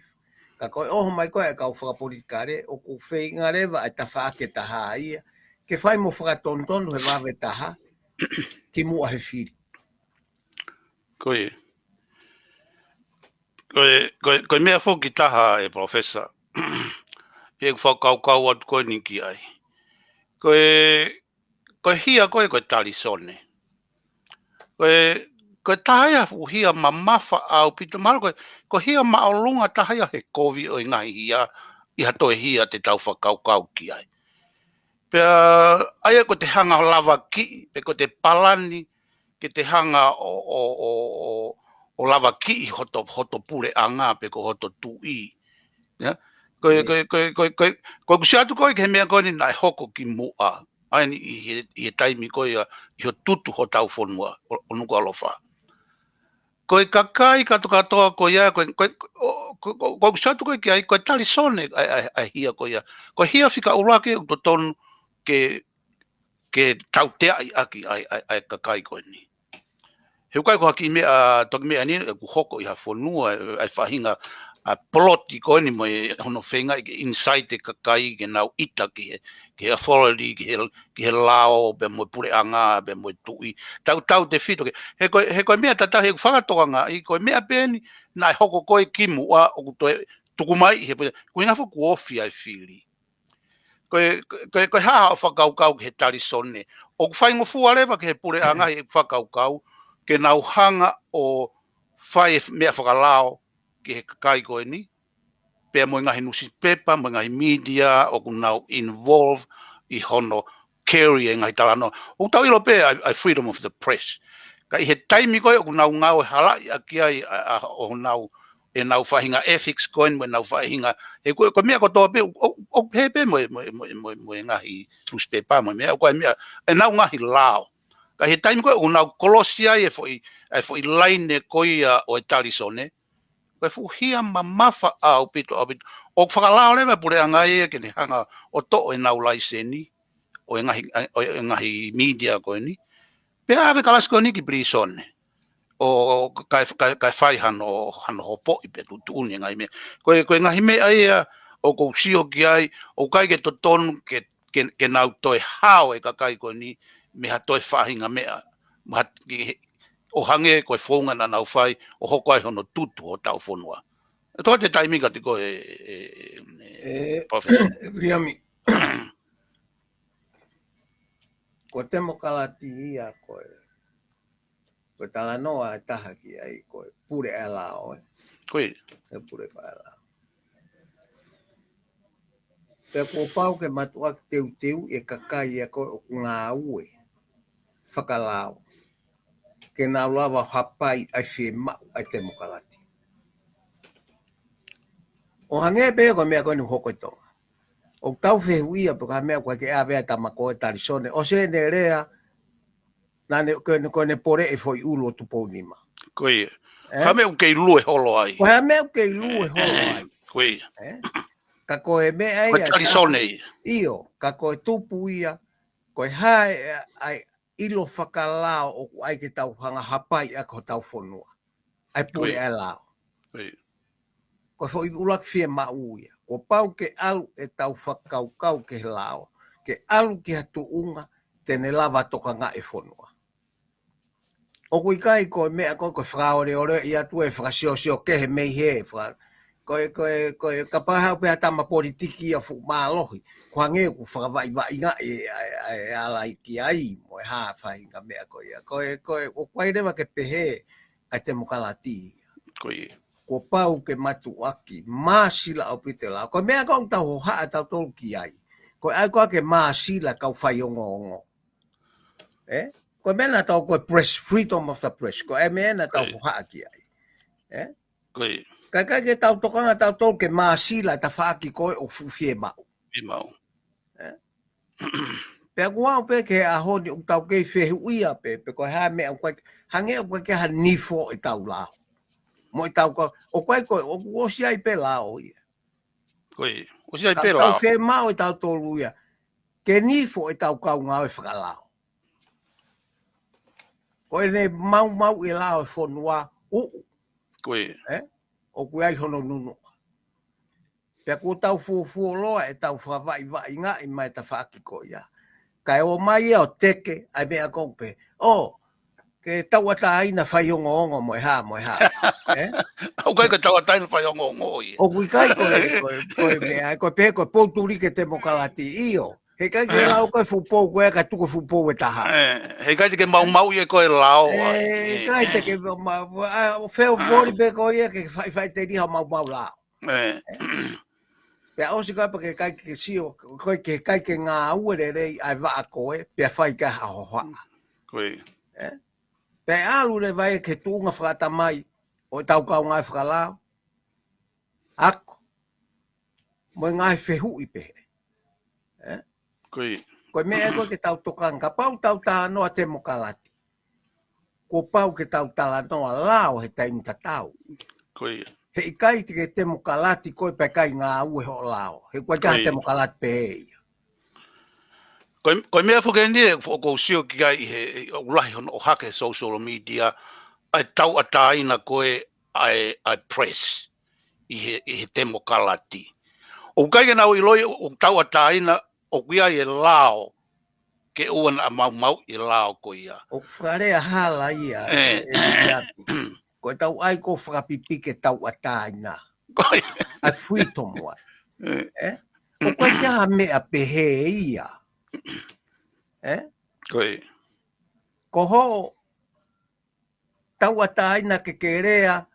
Ka ko e ʻoho mai ko e kau fakapolitikale, ʻoku feinga leva e tafaʻaki ʻe taha ia. Ke fai mo fakatonutonu he vave taha, kimuʻa he fili. Ko e, ko e, ko e, ko e meʻa foki taha ē Professor. ʻI heʻeku fakakaukau atu ko eni ki ai. Ko e, ko e hia ko e, ko e talisone. Ko e, ko e taha ia fuʻu hia mamafa ʻaupito. Mahalo ko e, ko e hia māʻolunga taha ia he kovi ʻo e ngaahi hia, ʻi ha toe hia te tau fakakaukau ki ai. Pea, ʻa ia ko e te hanga ʻo lavakiʻi, pe ko e te palani, ke te hanga ʻo, ʻo, ʻo, ʻo, ʻo lavakiʻi hoto, hoto puleʻanga, pe ko hoto tuʻi. Ia? Ko e, ko e, ko e, ko e, ko e, ko ʻeku sio atu ko e ki he meʻa ko eni naʻe hoko kimuʻa. ʻA eni ʻi he, ʻi he taimi ko ia, ʻi hoʻo tutu hotau fonua, ʻo, ʻo Nukuʻalofa. Ko e kakai kātoa kātoa ko ia, ko e, ko e, ʻo, ko, ko, ko ʻeku sio atu ko e ki ai, ko e talisone, ʻa e, ʻa e, ʻa e hia ko ia. Ko e hia fika ʻuluaki ʻoku totonu ke, ke tauteaʻi ʻaki ʻa e, ʻa e, ʻa e kakai ko eni. He ʻoku ʻikai ko ha kiʻi meʻa, toki meʻa ni, ʻoku hoko ʻi ha fonua, ʻa e, ʻa e faʻahinga, ʻa e poloti ko eni mo e hono feingaʻi ke incite e kakai ke nau ʻita ki he, ki he authority, ki he, ki he lao, pea mo e puleʻanga, pea mo e tuʻi. Tautautefito ki ai. He ko e, he ko e meʻa tatau, he ʻoku fakatokangaʻi, ko e meʻa pē eni, naʻe hoko ko e kimuʻa, ʻoku toe tuku mai, he, ko e ngaahi foʻi kuo ofi ʻa e fili. Ko e, ko e, ko e hā haʻo fakakaukau ki he talisone. ʻOku faingofua leva ki he puleʻanga ʻi heʻeku fakakaukau, ke nau hanga ʻo, fai e meʻa fakalao ki he kakai ko eni, pea mo e ngaahi nusipepa, mo e ngaahi media ʻoku nau involve ʻi hono carry e ngaahi talanoa. ʻOku tau ʻilo pē ʻa e freedom of the press. Ka ʻi he taimi ko ē ʻoku nau ngāue halaʻi ʻaki ai ʻa, ʻa, ʻo nau, ʻenau faʻahinga ethics ko eni, mo ʻenau faʻahinga, he ko e, ko e meʻa kotoa pē, ʻo, ʻo, ʻo pehē pē mo e, mo e, mo e, mo e, mo e ngaahi nusipepa, mo e meʻa, ko e meʻa, ʻenau ngaahi lao. Ka ʻi he taimi ko ē ʻoku nau kolosi ai e foʻi, e foʻi laine ko ia ʻo e talisone, ko e fuʻu hia mamafa ʻaupito, ʻaupito. ʻOku fakalao leva e puleʻanga ia ke ne hanga ʻo toʻo ʻenau laiseni ʻo e ngaahi, ʻo e ngaahi media ko eni. Pea ʻave e kalasi ko eni ki pilīsone. ʻO, ʻo kae, kae, kae fai hano, hano hopoʻi pe tuʻutuʻuni e ngaahi meʻa. Ko e, ko e ngaahi meʻa ia ʻoku ou sio ki ai, ʻoku ʻikai ke totonu ke, ke, ke nau toe hao e kakai ko eni mei ha toe faʻahinga meʻa. Mei ha, ki he, ʻo hangē ko e founga naʻa nau fai, ʻo hoko ai hono tutu hotau fonua. ʻE toa te taimi ka te ko e, e, e, e, Professor. Liami. Ko e temokalati ia ko e, ko e talanoa e taha ki ai ko e pule ʻa e lao, ē. Ko ia. E pule ʻa e lao. Pea kuo pau ke mātuʻaki teuteu e kakai ia ko ē ʻoku ngāue fakalao ke nau lava hapai ʻa e fiemaʻu ʻa e temokalati. ʻO hangē pē ko e meʻa ko eni ʻoku hoko ʻi Tonga. ʻOku tau fehuʻia pe ko e hā e meʻa ʻoku ʻikai ke ʻave ai e tama ko e talisone. ʻOsi ʻene lea, naʻa ne, ko ʻene, ko ʻene pole e foʻi ʻulu ʻo Tupounima. Ko ia. Ē? Ko e hā e meʻa ʻoku kei lue holo ai. Ko e hā e meʻa ʻoku kei lue holo ai. Ko ia. Ē? Ka ko e meʻa ia, ko e talisone ia. ʻIo, ka ko e tupu ia, ko e hā e, ʻa e ʻilo fakalao ʻoku ʻai ke tau hanga hapai ʻaki hotau fonua. ʻA e pule ʻa e lao. Ko e foʻi ʻuluaki fiemaʻu ia. Kuo pau ke ʻalu ʻetau fakakaukau ki he lao, ke ʻalu ki ha tuʻunga te ne lava tokangaʻi e fonua. ʻOku ʻikai ko e meʻa ko e, ko e fakaoleoleʻi atu e fakasiosio kehe mei he faka-, ko e, ko e, ko e, kapau haʻu pē ha tama politiki ia fuʻu mālohi, ko e hangē ʻoku fakavaʻivaʻingaʻi e, e, e, e ala ki ai, mo e hā faʻahinga meʻa ko ia. Ko e, ko e, ʻoku ʻikai leva ke pehē ʻa e temokalati ia. Ko ia. Kuo pau ke mātuʻaki māsila ʻaupito e lao. Ko e meʻa ʻoku tau hohaʻa tautolu ki ai. Ko e ʻai ko ē ke māsila kau faiongoongo. Ē? Ko e meʻa naʻa tau ko e press, freedom of the press. Ko e meʻa naʻa tau hohaʻa ki ai. Ē? Ko ia. Ka ʻikai ke tau tokanga tautolu ke māsila e tafaʻaki ko ē ʻoku fuʻu fiemaʻu. Fiemaʻu. Ē? Pea kuo aʻu pē ki he ʻaho ni ʻoku tau kei fehuʻia pē, pe ko e hā e meʻa ʻoku ʻikai, hangē ʻoku ʻikai ke ha nifo ʻetau lao. Mo ʻetau ka, ʻoku ʻikai ko e, ʻoku ʻosi ʻi ai pē lao ia. Ko ia, ʻosi ʻi ai pē lao. Ka tau fiemaʻu ʻe tautolu ia ke nifo ʻetau kaungāue fakalao. Ko ʻene maumauʻi e lao e fonua, uʻu. Ko ia. Ē? ʻOku ʻi ai hono nunuʻa. Pea kuo tau fuofuoloa ʻetau fakavaʻivaʻingaʻi mai e tafaʻaki ko ia. Kae ō mai ia ʻo teke, ʻa e meʻa ʻoku pehē, ʻo, ke tauʻatāina faiongoongo mo e hā, mo e hā. Ē? ʻOku ʻikai ke tauʻatāina faiongoongo ia. ʻOku ʻikai ko e, ko e, ko e meʻa, ko e pehē ko e pou tuliki e temokalati, ʻio. He ʻikai ke lau ko e fuʻu pou ko ē ka tuku e fuʻu pou ʻe taha. Ē, he ʻikai te ke maumauʻi ʻe koe e lao. Ē, ʻikai te ke ma-, ma-, ʻa, feo voli pē ko ia ke faʻifaʻiteliha maumau lao. Ē. Pea ʻosi ko ē pea ke ʻikai ke sio, ko e ke ʻikai ke ngāue lelei ʻa e vaʻa ko ē, pea fai ki ai ha hohaʻa. Ko ia. Ē? Pea ʻalu leva ia ki he tuʻunga fakatamai ʻo ʻetau kaungāue fakalao. Ako. Mo e ngaahi fehuʻi pehē. Ē? Ko ia. Ko e meʻa ko ē ke tau tokanga, kapau tau talanoa temokalati. Kuo pau ke tau talanoa lao he taimi tatau. Ko ia. He ʻikai te ke temokalati koe pea ʻikai ngāue hoʻo lao. He ʻoku ʻikai ha temokalati pehē ia. Ko e, ko e meʻa foki eni ʻoku ou sio ki ai ʻi he, ʻoku lahi hono ʻohake he social media, ʻa e tauʻatāina ko ē ʻa e, ʻa e press ʻi he, ʻi he temokalati. ʻOku ʻikai ke nau ʻiloʻi ʻoku tauʻatāina ʻoku ʻi ai e lao ke ʻoua naʻa maumauʻi e lao ko ia. ʻOku fakalea hala ia, ē, ē, ē, ē, ē. Ko e tau ʻai ko e fakapipiki e tauʻatāina. Ko ia. ʻA e freedom wa. Ē. Ē? ʻOku ʻikai ke ʻi ai ha meʻa pehē ia. Ē? Ko ia. Ko hoʻo tauʻatāina ke ke lea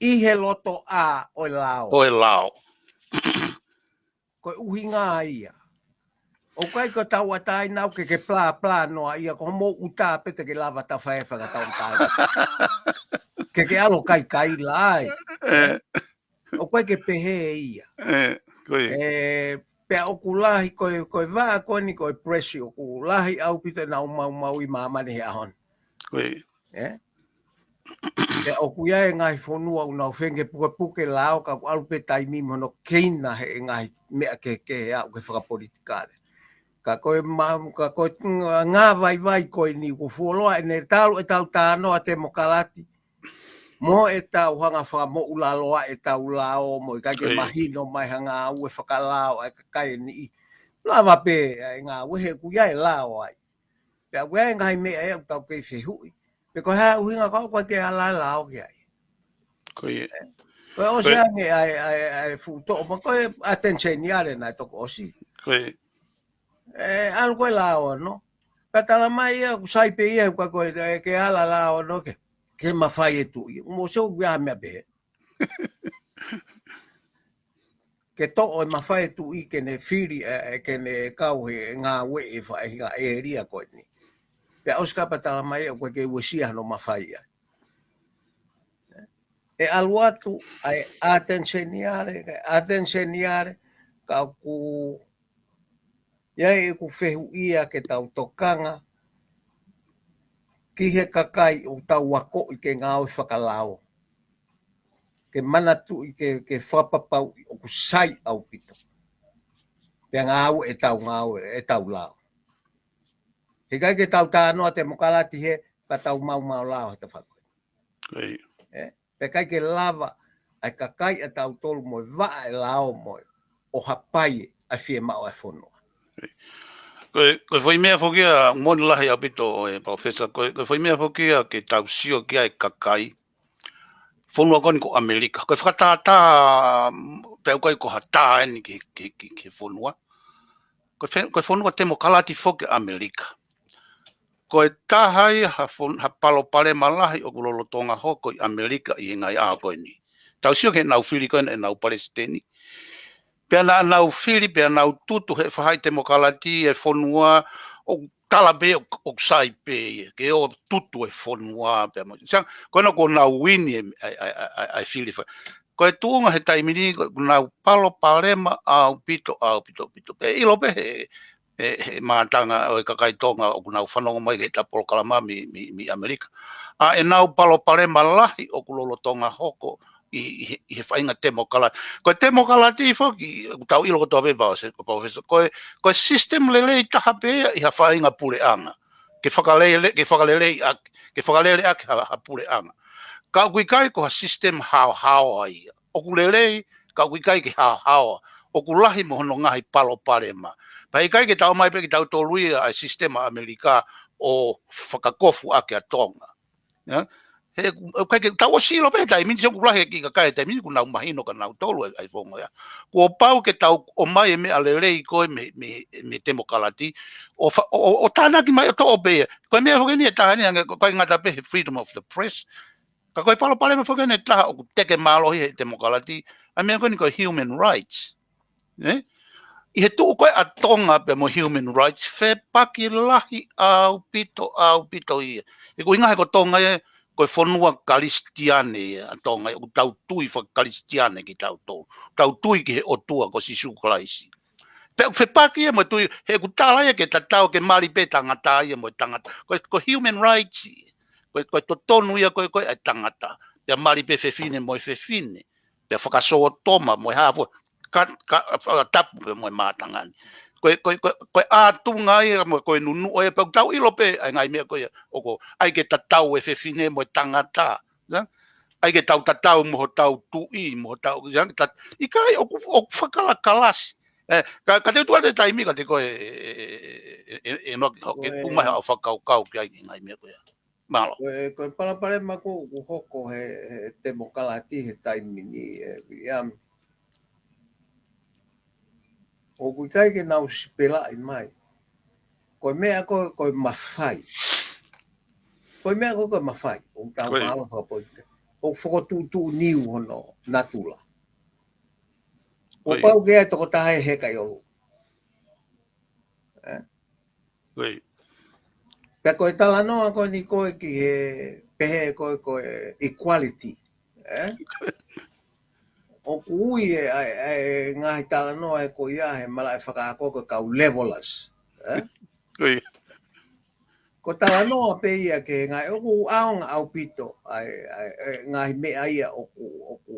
ʻi he lotoʻā ʻo e lao. ʻO e lao. Ko e ʻuhinga ia. ʻOku ʻikai ko e tauʻatāina ʻoku ke ke plā plā noa ia ko mo uta pe te ke lava ta fai fakatauʻatāina. Ke ke ʻalu kai kai lai. Eh, ʻOku ʻikai ke pehē ia. eh, ko ia. E, pea ʻoku lahi ko e, ko e vaʻa ko eni ko e presi ʻoku lahi ʻaupito ʻenau maumau ʻi māmani he ʻaho ni. Ko ia. Eh? Pea ʻoku ʻi ai e ngaahi fonua ʻoku nau feinga ke pukepuke lao ka ʻoku ʻalu pē taimi mo hono keina he ngaahi meʻa kehekehe ʻoku ke fakapolitikale. Ka ko e ma-, ka ko e ngā vaivai ko eni ʻoku fuoloa ʻene talu ʻetau tānoa temokalati. Mo ʻetau hanga fakamoʻulaloa ʻetau lao mo ʻikai ke Ko ia. Mahino mai ha ngāue fakalao ʻa e kakai ʻe niʻihi. Lava pē ʻa e ngāue he ʻoku ʻi ai e lao ai. Pea ʻoku ʻi ai e ngaahi meʻa ʻe ʻoku tau kei fehuʻi. Pe ko e hā e ʻuhinga ka ʻoku ʻikai ke ala e lao ki ai. Ko ia. Ko e ʻosi Ko e- ange ʻa e, ʻa e, ʻa e fuʻu toʻo ma ko e ʻatenisione naʻe toko ʻosi. Ko ia. E, ʻalu ko e lao ono. Ka tala mai ia, ʻoku sai pē ia, ʻoku ʻikai ko e, e ke ala lao ono ke, ke mafai e tuʻi. Mo se ʻoku ʻi ai ha meʻa pehē. Ke toʻo e mafai e tuʻi ke ne fili, e, e, ke ne kau he ngāue ʻi he faʻahinga ʻēlia ko eni. Pea ʻosi ka pea tala mai ia, ʻoku ʻikai ke uesia hono mafai ia. ʻE ʻalu atu, ʻa e ʻatenisione, ʻatenisione, ka ʻoku ʻi ai ʻeku fehuʻia ke tau tokanga ki he kakai ʻoku tau akoʻi ke ngāue fakalao. Ke manatuʻi ke, ke fakapapauʻi ʻoku sai ʻaupito. Pea ngāue ʻetau ngāue, ʻetau lao. He ʻikai ke tau tānoa temokalati he, ka tau maumau lao he tafako. Ko ia. Eh? Pea ʻikai ke lava, ʻa e kakai ʻa tautolu mo e vaʻa e lao mo e, ʻo hapai ʻa e fiemaʻu ʻa e fonua. Ko e, ko e foʻi meʻa foki ia, moni lahi ʻaupito e Palōfesa, ko e, ko e foʻi meʻa foki ia ke tau sio ki ai kakai. Fonua ko eni ko ʻAmelika. Ko e fakatātā, pea ʻoku ʻikai ko ha tā eni ki, ki, ki, ki he fonua. Ko e fe-, ko e fonua temokalati foki ʻAmelika. Ko e taha ia ha fon-, ha palopalema lahi ʻoku lolotonga hoko ʻi ʻAmelika ʻi he ngaahi ʻaho ko eni. Tau sio ki heʻenau fili ko eni ʻenau palesiteni. Pea naʻa nau fili, pea nau tutu he faʻahi temokalati e fonua ʻoku tala pē ʻoku, ʻoku sai pē ia. Ke ō tutu e fonua pea mo. Sa, ko ena ko nau uini e, ʻa e, ʻa e, ʻa e, ʻa e, ʻa e fili fa-. Ko e tuʻunga he taimi ni, ko ʻenau palopalema ʻaupito, ʻaupito, ʻaupito. Pea ʻilo pē he, he, he mātanga ʻo e kakai Tonga ʻoku nau fanongo mai ki heʻeta polokalama mei, mei, mei ʻAmelika. ʻA ʻenau palopalema lahi ʻoku lolotonga hoko ʻi, ʻi, ʻi he faʻahinga temokalati. Ko e temokalati foki, ʻoku tau ʻilo kotoa pē Palōfesa, ko e, ko e system lelei taha pē ia ʻi ha faʻahinga puleʻanga. Ke fakalele-, ke fakalelei ʻaki, ke fakalele ʻaki ha, ha puleʻanga. Ka ʻoku ʻikai ko ha system haohaoa ia. ʻOku lelei, ka ʻoku ʻikai ke haohaoa. ʻOku lahi mo hono ngaahi palopalema. Pea ʻikai ke tau ō mai pē kitautolu ia ʻa e system ʻa ʻAmelika ʻo fakakofu ʻaki ʻa Tonga. Ia? He ʻoku, ʻoku ʻikai ke tau ʻosi ʻilo pē he taimi ni, ʻoku lahi e kiʻi kakai he taimi ni, ʻoku nau mahino kia nautolu ʻa e, ʻa e founga ia. Kuo pau ke tau ō mai e meʻa lelei ko ē mei, mei, mei he temokalati, ʻo fa-, ʻo, ʻo, ʻo tānaki mai ʻo toʻo pē ia. Ko e meʻa foki eni ʻe taha ni, hangē ko e ngata pē he freedom of the press. Ka ko e palopalema foki eni ʻe taha ʻoku teke mālohi he temokalati, ʻa e meʻa ko eni ko e human rights. Ne? ʻI he tuʻu ko ē ʻa Tonga pea mo human rights, fepaki lahi ʻaupito, ʻaupito ia. ʻI he ʻuhinga he ko Tonga ia, ko e fonua Kalisitiane ia ʻa Tonga ia, ʻoku tau tui fakakalisitiane kitautolu. Tau tui ki he ʻOtua ko Sīsū Kalaisi. Pea ʻoku fepaki ia mo e tui, he ʻoku tala ia ke tatau ke mali pē tangata ia mo e tangata. Ko e, ko e human rights ia. Ko e, ko e totonu ia ko ē, ko ē ʻa e tangata. Pea mali pē fefine mo e fefine. Pea fakasōtoma mo e hā fua. Ka, ka, fakatapu pē mo e mātanga ni. Ko e, ko e, ko e, ko e ʻātunga ia mo e, ko e nunuʻa ia, pea ʻoku tau ʻilo pē ʻa e ngaahi meʻa ko ia, ʻoku ʻai ke tatau e fefine mo e tangata. Ia? ʻAi ke tau tatau mo hotau tuʻi, mo hotau, ia, tat-, ʻikai ʻoku, ʻoku fakalakalasi. Eh, ka, ka te u tuʻu atu he taimi, ka te ko e, e, e, e, e, no, ke tuʻu mai haʻo fakakaukau ki ai ki he ngaahi meʻa ko ia. Mālō. Ko e, ko e palopalema ko ē ʻoku hoko he, he temokalati he taimi ni, e, ia. ʻOku ʻikai ke nau sipelaʻi mai. Ko e meʻa ko ē, ko e mafai. Ko e meʻa ko ē ko e mafai, ʻoku tau mālō fakapolitika. ʻOku fokotuʻutuʻu niu hono natula. ʻO pau ke ai tokotaha e heka ʻi ʻolunga. Pea ko e talanoa ko eni ko ē ki he pehē ko ē ko e equality. ʻOku ui e, e, e ngaahi talanoa ē ko ia he malaʻe fakaako ko e kau levelers. Ko e talanoa pē ia ke ngaahi ʻoku ʻaonga ʻaupito ʻa e, ʻa e, e ngaahi meʻa ia ʻoku, ʻoku,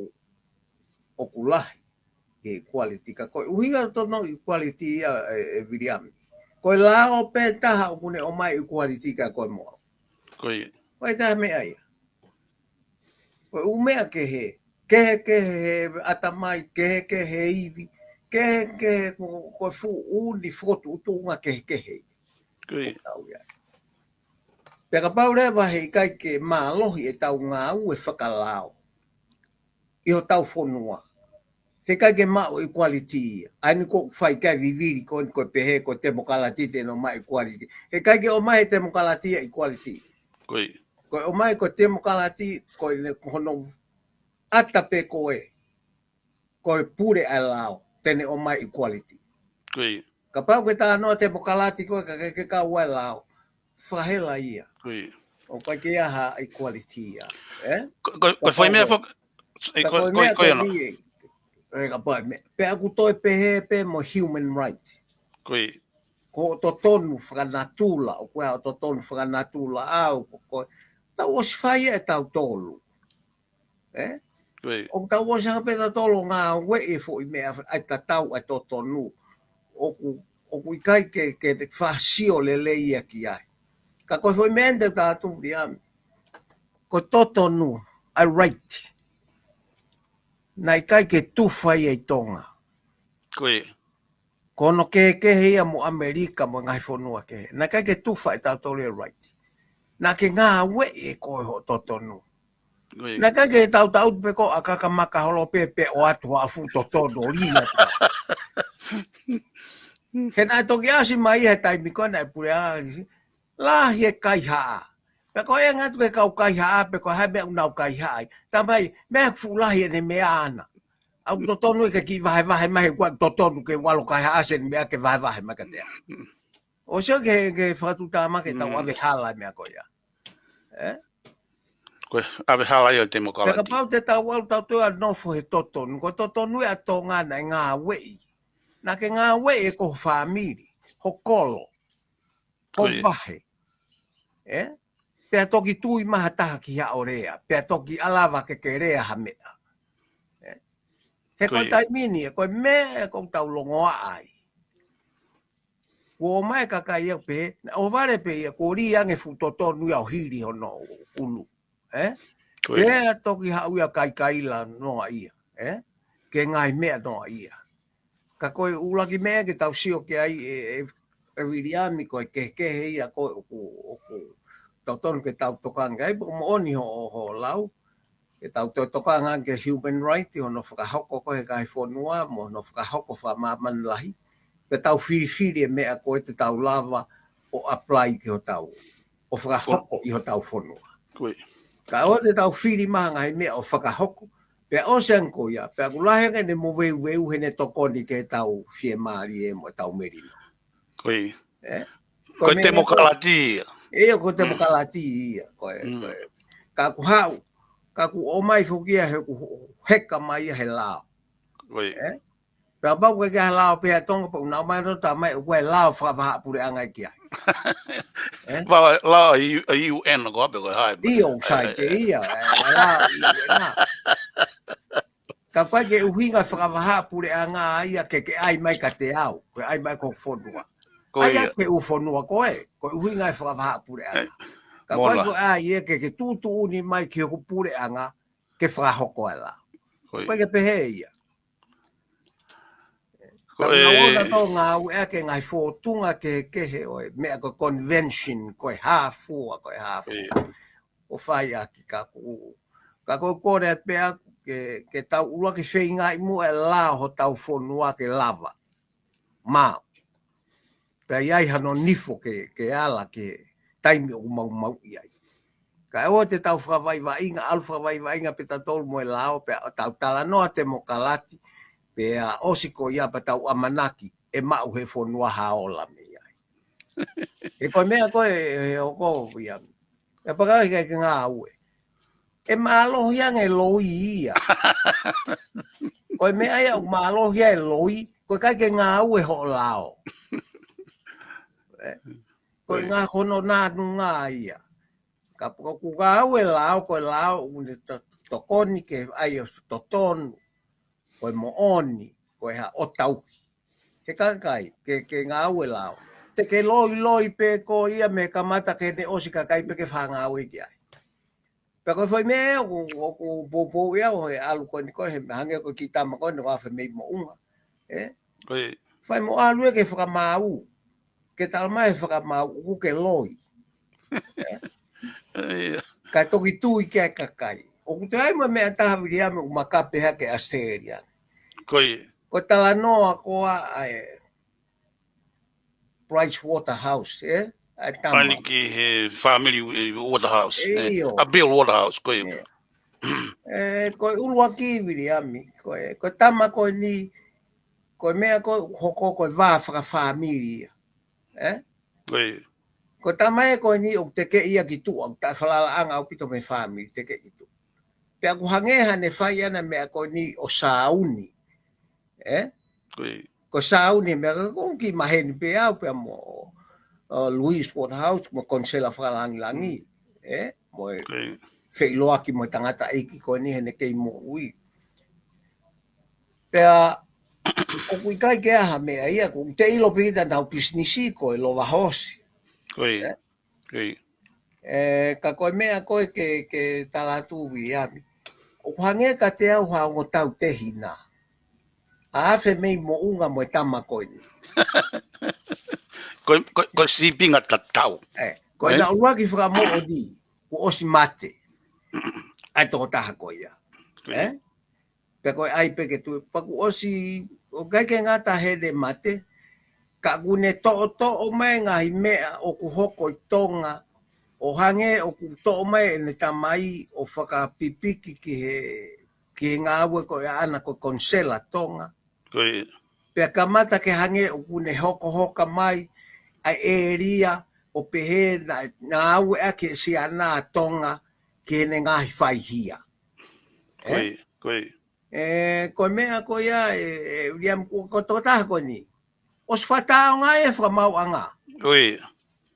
ʻoku lahi. Ke equality. Ka ko e ʻuhinga totonu equality ia e, e Viliami. Ko e lao pē taha ʻoku ne ʻomai equality ka ko e moa. Ko e taha meʻa ia. Ko e ʻū meʻa kehe, kehe, kehe he ʻatamai, kehe, kehe he ivi, kehe, kehe ko, ko e fuʻu ʻū ni fokotuʻutuʻunga kehe, kehe. Pea kapau leva he ʻikai ke mālohi e tau ngāue fakalao ʻi hotau fonua. He ʻikai ke maʻu equality ia. ʻA eni ko e fai kai vivili ko eni ko e pehē ko e temokalati te ne ʻomai equality. He ʻikai ke ʻomai he temokalati ia equality. Ko e ʻomai ko e temokalati ko e ne hono ʻata pē ko e. Ko e pule ʻa e lao, te ne ʻomai equality. Kapau ke talanoa temokalati ko e ka ke, ke kau ai lao. Fakahela ia. ʻOku ʻikai ke ʻi ai ha equality ia. Ko e foʻi meʻa foki, ko e meʻa ko eni. Pea ʻoku toe pehē pē mo human right. Ko e totonu fakanatula, ʻoku ʻi ai e totonu fakanatula ʻa e ko e. Tau ʻosi fai e tau tolu. ʻOku tau ʻosi hanga pē tautolu ngāueʻi e foʻi meʻa ʻa e tatau ʻa e totonu. ʻOku, ʻoku ʻikai ke, ke fāsio lelei ia ki ai. Ka ko e foʻi meʻa eni te u tatu Viliami. Ko e totonu, ʻa e right. Naʻe ʻikai ke tufa ia ʻi Tonga. Ko hono kehekehe ia mo ʻAmelika mo e ngaahi fonua kehe. Naʻe ʻikai ke tufa e tautolu e right. Naʻa ke ngāueʻi ʻe koe hoʻo totonu. Naʻe ʻikai ke tautau pē ko e ʻakaka maka holo pē pea ʻoatu haʻo fuʻu totonu ʻo lī atu. He naʻe toki ʻasi mai he taimi ko ē naʻe pule ai, lahi e kaihaʻa. Pea ko e ngatu ke kau kaihaʻa, pe ko e hā e meʻa ʻoku nau kaihaʻa ai. Tamai, meʻa fuʻu lahi ʻene meʻa ʻana. ʻOku totonu ke kiʻi vahevahe mai he ʻoku totonu ke ʻalu kaihaʻa ʻa e meʻa ke vahevahe mai kiate au. ʻOsi ia ke, ke fakatuʻutāmaki ke tau ʻave hala e meʻa ko ia. Ko e ʻave hala ia ʻo e temokalati. Pea kapau te tau ʻalu tau toe ʻa nofo he totonu. Ko e totonu ia ʻa Tonga naʻe ngāueʻi. Naʻa ke ngāueʻi ʻe koe ho fāmili, ho kolo, ho vahe. Pea toki tui mai ha taha ki haʻo lea. Pea toki ʻalava ke ke lea ha meʻa. He ko e taimi ni, ko e meʻa ʻoku tau longoaʻa ai. Kuo ʻomai e kakai ia pē, naʻe ʻohovale pē ia, kuo lī ange fuʻu totonu ia ʻo hili hono ʻulu. Pea toki haʻu ia kaikaila noa ia. Ke ngaahi meʻa noa ia. Ka ko e ʻuluaki meʻa ke tau sio ki ai e, e, e Viliami ko e kehekehe ia ko ē ʻoku, ʻoku totonu ke tau tokanga ai, pea ʻoku moʻoni hoʻo, hoʻo lau. Ke tau toe tokanga ki he human right, hono fakahoko ko ē he ngaahi fonua, mo hono fakahoko fakamāmani lahi. Pea tau filifili e meʻa ko ē te tau lava ʻo apply ki hotau, ʻo fakahoko ʻi hotau fonua. Ka ʻoua te tau fili mai ha ngaahi meʻa ʻo fakahoko, pea ʻosi ange ko ia, pea ʻoku lahi ange ʻene moveuveu heʻene tokoni ki heʻetau fiemālie mo ʻetau melino. Ko e temokalati ia. ʻIo, ko e temokalati ia. Ka ʻoku haʻu, ka ʻoku ʻomai foki ia he ʻoku heka mai ia he lao. Pea kapau ʻoku ʻikai ke ʻi ai ha lao pehē ʻa Tonga, pea ʻoku nau ʻomai ʻo talamai ʻoku ʻi ai e lao fakavahaʻapuleʻanga ia ki ai. Lao ʻa e U N ko ē pe ko e hā. ʻIo, ʻoku sai pē ia, e lao ʻa e U N. Ka ʻoku ʻikai ke ʻuhinga fakavahaʻapuleʻanga ia ke ke ʻai mai kiate au, ke ʻai mai ki hoku fonua. ʻAi atu ki he ʻū fonua ko ē, ko e ʻuhinga e fakavahaʻapuleʻanga. Ka ʻoku ʻikai ke ʻai ia ke ke tuʻutuʻuni mai ki hoku puleʻanga ke fakahoko e lao. ʻOku ʻikai ke pehē ia. Ka ʻoku nau ō nautolu ʻo ngāueʻaki e ngaahi fōtunga kehekehe ʻo e meʻa ko e convention, ko e hā fua, ko e hā fua. ʻO fai ʻaki ka ʻoku, ka ʻoku ou kole atu pē ʻaʻaku ke, ke tau ʻuluaki feingaʻi muʻa e lao hotau fonua ke lava. Maʻu. Pea ʻi ai hano nifo ke, ke ala ki he taimi ʻoku maumauʻi ai. Kae ʻoua te tau fakavaivaiʻinga, ʻalu fakavaivaiʻinga pē tautolu mo e lao, pea tau talanoa temokalati, pea ʻosi ko ia pea tau ʻamanaki ʻe maʻu he fonua ha ola mei ai. He ko e meʻa ko ē, ʻe hoko ia. ʻE paka ʻikai ke ngāue. ʻE mālohi ange loi ia. Ko e meʻa ia ʻoku mālohi ai e loi, ko e ʻikai ke ngāue hoʻo lao. Ē? Ko e ngā hono nānunga ia. Ka ʻoku ngāue lao, ko e lao, ʻoku ne to-, tokoni ke ʻai ʻo totonu, ko e moʻoni, ko e ha o tauhi. He kakai, ke, ke ngāue lao. Te ke loi loi pē ko ia mei he kamata ke ne ʻosi kakai pē ke fāngāue ki ai. Pea ko e foʻi meʻa ʻoku, ʻoku poupou ia ʻo he ʻalu ko eni ko e he hangē ko e kiʻi tama ko eni ʻoku ʻave mei moʻunga. Ē? Fai mo ʻalu ia ke fakamaau. Ke tala mai he fakamaau ʻoku ke loi. Ē? Kae toki tui ki ai kakai. ʻOku toe ʻi ai mo e meʻa taha Viliami ʻoku makape hake ʻAositelēlia. Ko e talanoa ko ā ʻa e Price Waterhouse, ē? ʻA e tama. Pani ki he family, eh, Waterhouse, eh. ʻIo. A Bill Waterhouse, ko e. Ē, ko e ʻuluaki Viliami, ko e, ko e tama ko eni, ko e meʻa ko ē hoko ko e vā fakafāmili ia. Ē? Ko e. Ko e tama ē ko eni ʻoku tekeʻi ia ki tuʻa, ʻoku taʻefalalaʻanga ʻaupito mei he fāmili, tekeʻi ki tuʻa. Pea ʻoku hangē haʻane fai ʻana meʻa ko eni ʻo sāuni. Ē? Ko e. Ko e sāuni meʻa ko ē ʻoku kiʻi maheni pē au pea mo, uh, Louise Waterhouse, mo e konisela fakalangilangi. Ē? Mo e feʻiloaki mo e tangataʻeiki ko eni heʻene kei moʻui. Pea, ʻoku ʻikai ke ʻi ai ha meʻa ia, ʻoku te ʻilo pē kita nau pisinisi ko e lova hoosi. Ko e. Ē? Ē, ka ko e meʻa ko ē ke, ke tala atu Viliami. ʻOku hangē kiate au ha ongo tautehina. ʻAve mei moʻunga mo e tama ko eni. Ko, ko, ko e sīpinga tatau. Ē, ko e ʻuluaki fakamoʻoni, kuo ʻosi mate. ʻA e tokotaha ko ia. Ē? Pea ko e ʻai pē ke tui, pea kuo ʻosi, ʻoku ʻikai ke ngata heʻene mate, ka ʻoku ne toʻotoʻo mai ngaahi meʻa ʻoku hoko ʻi Tonga, ʻo hangē ʻoku toʻo mai ʻene tamai ʻo fakapipiki ki he, ki he ngāue ko ē ʻaʻana ko e konisela Tonga. Ko e. Pea kamata ke hangē ʻoku ne hokohoka mai ʻa e ʻēlia ʻo pehē naʻe, naʻe ngāueʻaki ʻe Siana Tonga ki heʻene ngaahi faihia. Ko e, ko e. Ē, ko e meʻa ko ia, ē, ē, Viliami ko, ko e tokotaha ko eni. ʻOsi fakatāonga e fakamaauʻanga. Ko e.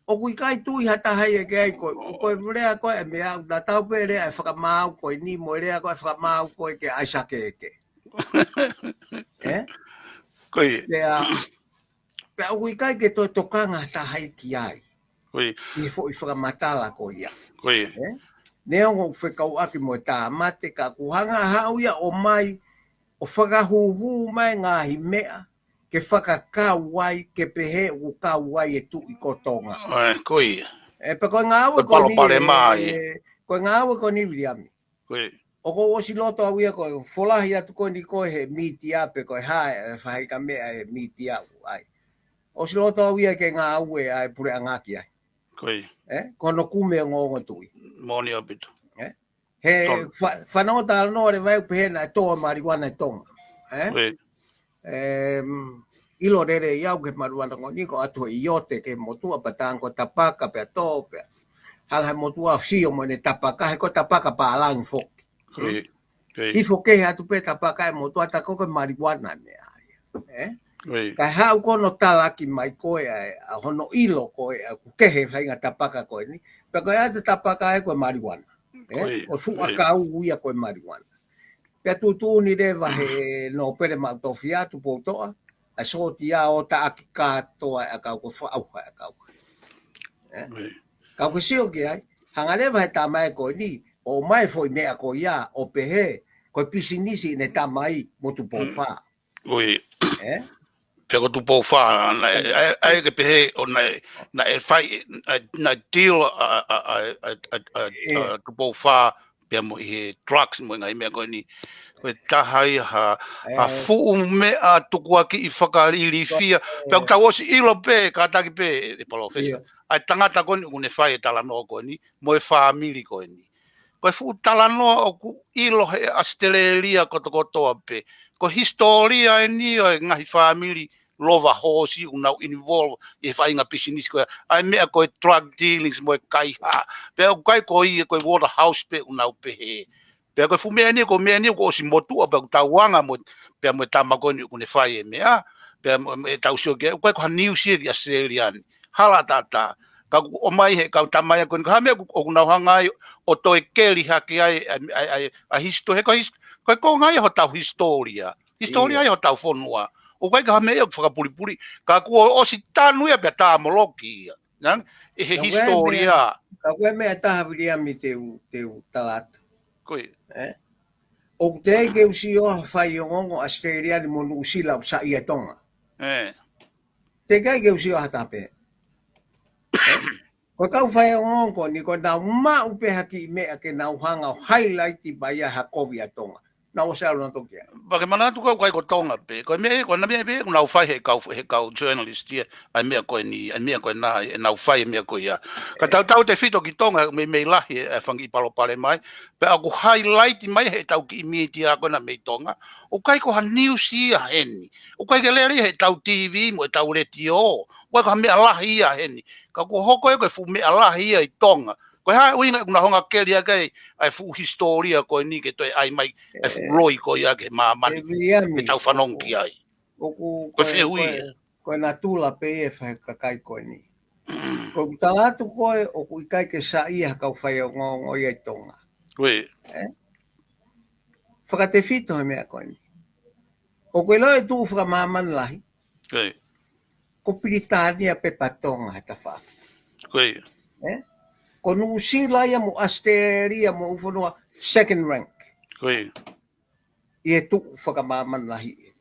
ʻOku ʻikai tui ha taha ia ki ai ko, ko e lea ko ē meʻa, naʻa tau pē lea e fakamaau ko eni, mo e lea ko ē fakamaau ko ē ke ʻai sake eke. Ē? Ko e. Pea, pea ʻoku ʻikai ke toe tokanga ha taha ia ki ai. Ko e. Ki he foʻi fakamatala ko ia. Ko e. Ē? Neongo ʻoku fekauʻaki mo e tāmate ka ʻoku hanga haʻu ia ʻo mai, ʻo fakahūhū mai ngaahi meʻa, ke fakakau ai, ke pehē ʻoku kau ai e tuʻi ko Tonga. Ē, ko ia. Ē, pea ko e ngāue ko eni, palopalema ia. Ē, ko e ngāue ko eni Viliami. Ko e. ʻOku ou ʻosi loto au ia ko e folahi atu ko eni ko ē he mītia pe ko e hā e faʻahinga meʻa he mītia ʻoku ʻai. ʻOsi loto au ia ke ngāue ʻa e puleʻanga ki ai. Ko e. Ē, ko hono kumi e ongoongo tuʻi. Moʻoni ʻaupito. Ē? He fa-, fanongo talanoa leva ʻoku pehē naʻe tō e marijuana ʻi Tonga. Ē? Ko e. Em, ʻilo lelei au ki he marijuana ko eni ko e ʻatu he ʻiote ki he motuʻa pea tango tapaka pea tō pea. Hala he motuʻa sio mo ʻene tapaka, he ko e tapaka pālangi foki. Ko e. Ko e. Hifo kehe atu pē tapaka e motuʻa tā ko e marijuana meʻa ia. Ē? Ko e. Kae haʻu ko hono talaki mai ko ē ʻa e, ʻa hono ʻilo ko ē ʻoku kehe faʻahinga tapaka ko eni. Pea ko e ʻatu tapaka ē ko e marijuana. Ē? Ko e. Ko e fuʻu ʻakau ia ko e marijuana. Pea tuʻutuʻuni leva he nōpele maʻu tofiʻa Tupoutoʻa, ʻa e sōtia ʻo taʻaki kātoa e ʻakau ko e faʻauha e ʻakau. Ē? Ko e. Ka ʻoku ke sio ki ai, hanga leva he tamai ko eni, ʻo mai foʻi meʻa ko ia, ʻo pehē, ko e pisinisi ʻene tamai mo Tupou Fā. Ko e. Ē? Pea ko Tupou Fā, naʻe, ʻai, ʻai ke pehē, ʻo naʻe, naʻe fai, naʻe, naʻe deal ʻa, ʻa, ʻa, ʻa, ʻa, ʻa, ʻa Tupou Fā, pea mo e drugs mo e ngaahi meʻa ko eni. Ko e taha ia ha, ha fuʻu meʻa tukuakiʻi fakailifia. Pea ʻoku tau ʻosi ʻilo pē, kātaki pē, ʻe Palōfesa. ʻA e tangata ko eni ʻoku ne fai e talanoa ko eni, mo e fāmili ko eni. Ko e fuʻu talanoa ʻoku ʻilo he ʻAositelēlia kotokotoa pē. Ko e hisitōlia eni ʻo e ngaahi fāmili lova hoosi ʻoku nau involve ʻi he faʻahinga pisinisi ko ia. ʻA e meʻa ko e drug dealings mo e kaihaʻa. Pea ʻoku ʻikai ko ia ko e Waterhouse pē ʻoku nau pehē. Pea ko e fuʻu meʻa ni, ko e meʻa ni ʻoku ʻosi motuʻa pea ʻoku tau anga mo, pea mo e tama ko eni ʻoku ne fai e meʻa. Pea mo, mo e tau sio ki ai, ʻoku ʻikai ko ha niusi ia ki ʻAositelēlia ni. Hala tātā. Ka ʻoku ʻomai he kau tama ia ko eni, ko ha meʻa ʻoku, ʻoku nau hanga ai ʻo toe keli hake ai, ʻa, ʻa, ʻa, ʻa hisitō-, he ko his-, ko e konga ia hotau hisitōlia. Hisitōlia ia hotau fonua. ʻOku ʻikai ko ha meʻa ia ʻoku fakapulipuli. Ka kuo ʻosi tanu ia pea tāmoloki ia. Nang, ʻe he hisitōlia. Ka ko e meʻa taha Viliami te u, te u tala atu. Ko ia. ʻOku teʻeki ke u sio ha faiongoongo ʻAositelēlia ni mo Nuʻusila ʻoku saiʻia Tonga. Teʻeki ai ke u sio ha taha pē. Ko e kau faiongoongo ko eni ko ʻenau maʻu pē ha kiʻi meʻa ke nau hanga ʻo highlight mai ai ha kovi ʻa Tonga. Nau ʻosi ʻalu nautolu ki ai. Pea ke manatu ko ē ʻoku ʻikai ko Tonga pē. Ko e meʻa, ko e ngaahi meʻa pē ʻoku nau fai he kau, he kau journalist ia. ʻA e meʻa ko eni, ʻa e meʻa ko ena, ʻenau fai e meʻa ko ia. Ka tautautefito ki Tonga, meimei lahi e, e fanga kiʻi palopalema mai. Pea ʻoku highlight mai he ʻetau kiʻi mītia ko ena mei Tonga. ʻOku ʻikai ko ha niusi ia heni. ʻOku ʻikai ke lele he ʻetau T V mo ʻetau letiō. ʻOku ʻikai ko ha meʻa lahi ia heni. Ka kuo hoko ia ko e fuʻu meʻa lahi ia ʻi Tonga. Ko e hā e ʻuhinga ʻoku nau hanga keli ake ai ʻa e fuʻu hisitōlia ko eni ke toe ʻai mai ʻa e fuʻu loi ko ia ki māmani ke tau fanongo ki ai. ʻOku ko e fehuʻi ia. Ko e natula pē ia e fai kakai ko eni. Ko ʻeku tala atu ko ē ʻoku ʻikai ke saiʻia ha kau faiongoongo ia ʻi Tonga. Fakatefito he meʻa ko eni. ʻOku ʻiloa e tuʻu fakamāmani lahi. Ko Pilitānia pē pea Tonga he tafaʻaki. Ko Nuʻusila ia mo ʻAositelēlia mo e ʻū fonua second rank. ʻI he tuʻu fakamāmani lahi.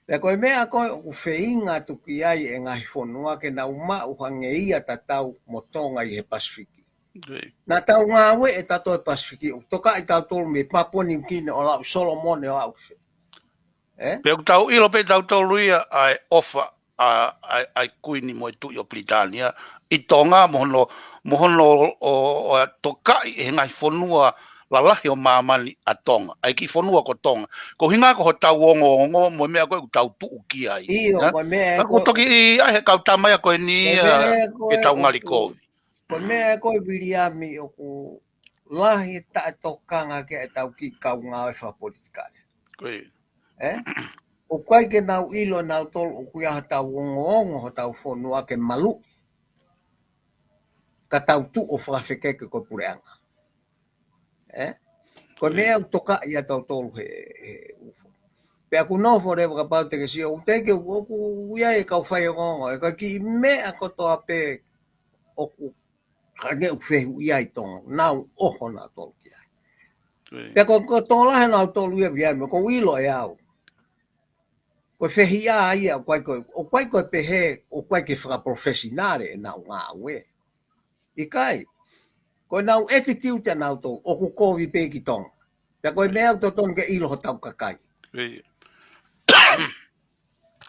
Pea ko e meʻa ko ē ʻoku feinga atu ki ai e ngaahi fonua ke nau maʻu hangē ia tatau mo Tonga ʻi he Pasifiki. Naʻa tau ngāue ʻe tautolu he Pasifiki, ʻoku tokaʻi tautolu mei Papua Niukini ʻo aʻu Solomone ʻo aʻu ki fē. Pea ʻoku tau ʻilo pē tautolu ia ʻa e ʻofa ʻa, ʻa, ʻa e Kuini mo e Tuʻi ʻo Pilitānia ʻi Tonga mo hono, mo hono ʻo, ʻo tokaʻi ʻe he ngaahi fonua lalahi ʻo māmani ʻa Tonga. ʻA e kiʻi fonua ko Tonga. Ko e ʻuhinga ko hotau ongoongo mo e meʻa ko ē ʻoku tau tuʻu ki ai. ʻIo, ko e meʻa ko ē ʻoku toki ʻi ai he kau tama ia ko eni ia ʻoku tau ngali kovi. Ko e meʻa ko ē Viliami ʻoku lahi e taʻetokanga ki ai ʻetau kiʻi kau ngāue fakapolitikale. ʻOku ʻikai ke nau ʻilo nautolu ʻoku ʻi ai hotau ongoongo hotau fonua ke maluʻi. Ka tau tuʻu ʻo fakafekeke ko e puleʻanga. Ko e meʻa ʻoku tokaʻi ʻa tautolu he, he ʻū fonua. Pea ʻoku nofo leva kapau te ke sio, ʻoku teʻeki ke ʻoku ʻi ai e kau faiongoongo, ʻe ko e kiʻi meʻa kotoa pē ʻoku hangē ʻoku fehuʻia ʻi Tonga, nau ʻoho nautolu ki ai. Pea ko, ko e tokolahi nautolu ia Viliami, ʻoku ou ʻilo ʻe au. Ko e fehiʻa ia, ʻoku ʻikai ko, ʻoku ʻikai ko e pehē, ʻoku ʻikai ke fakapalofesinale ʻenau ngāue. ʻIkai. Ko ʻenau attitude ʻanautolu, ʻoku kovi pē ki Tonga. Pea ko e meʻa ʻoku totonu ke ʻilo hotau kakai.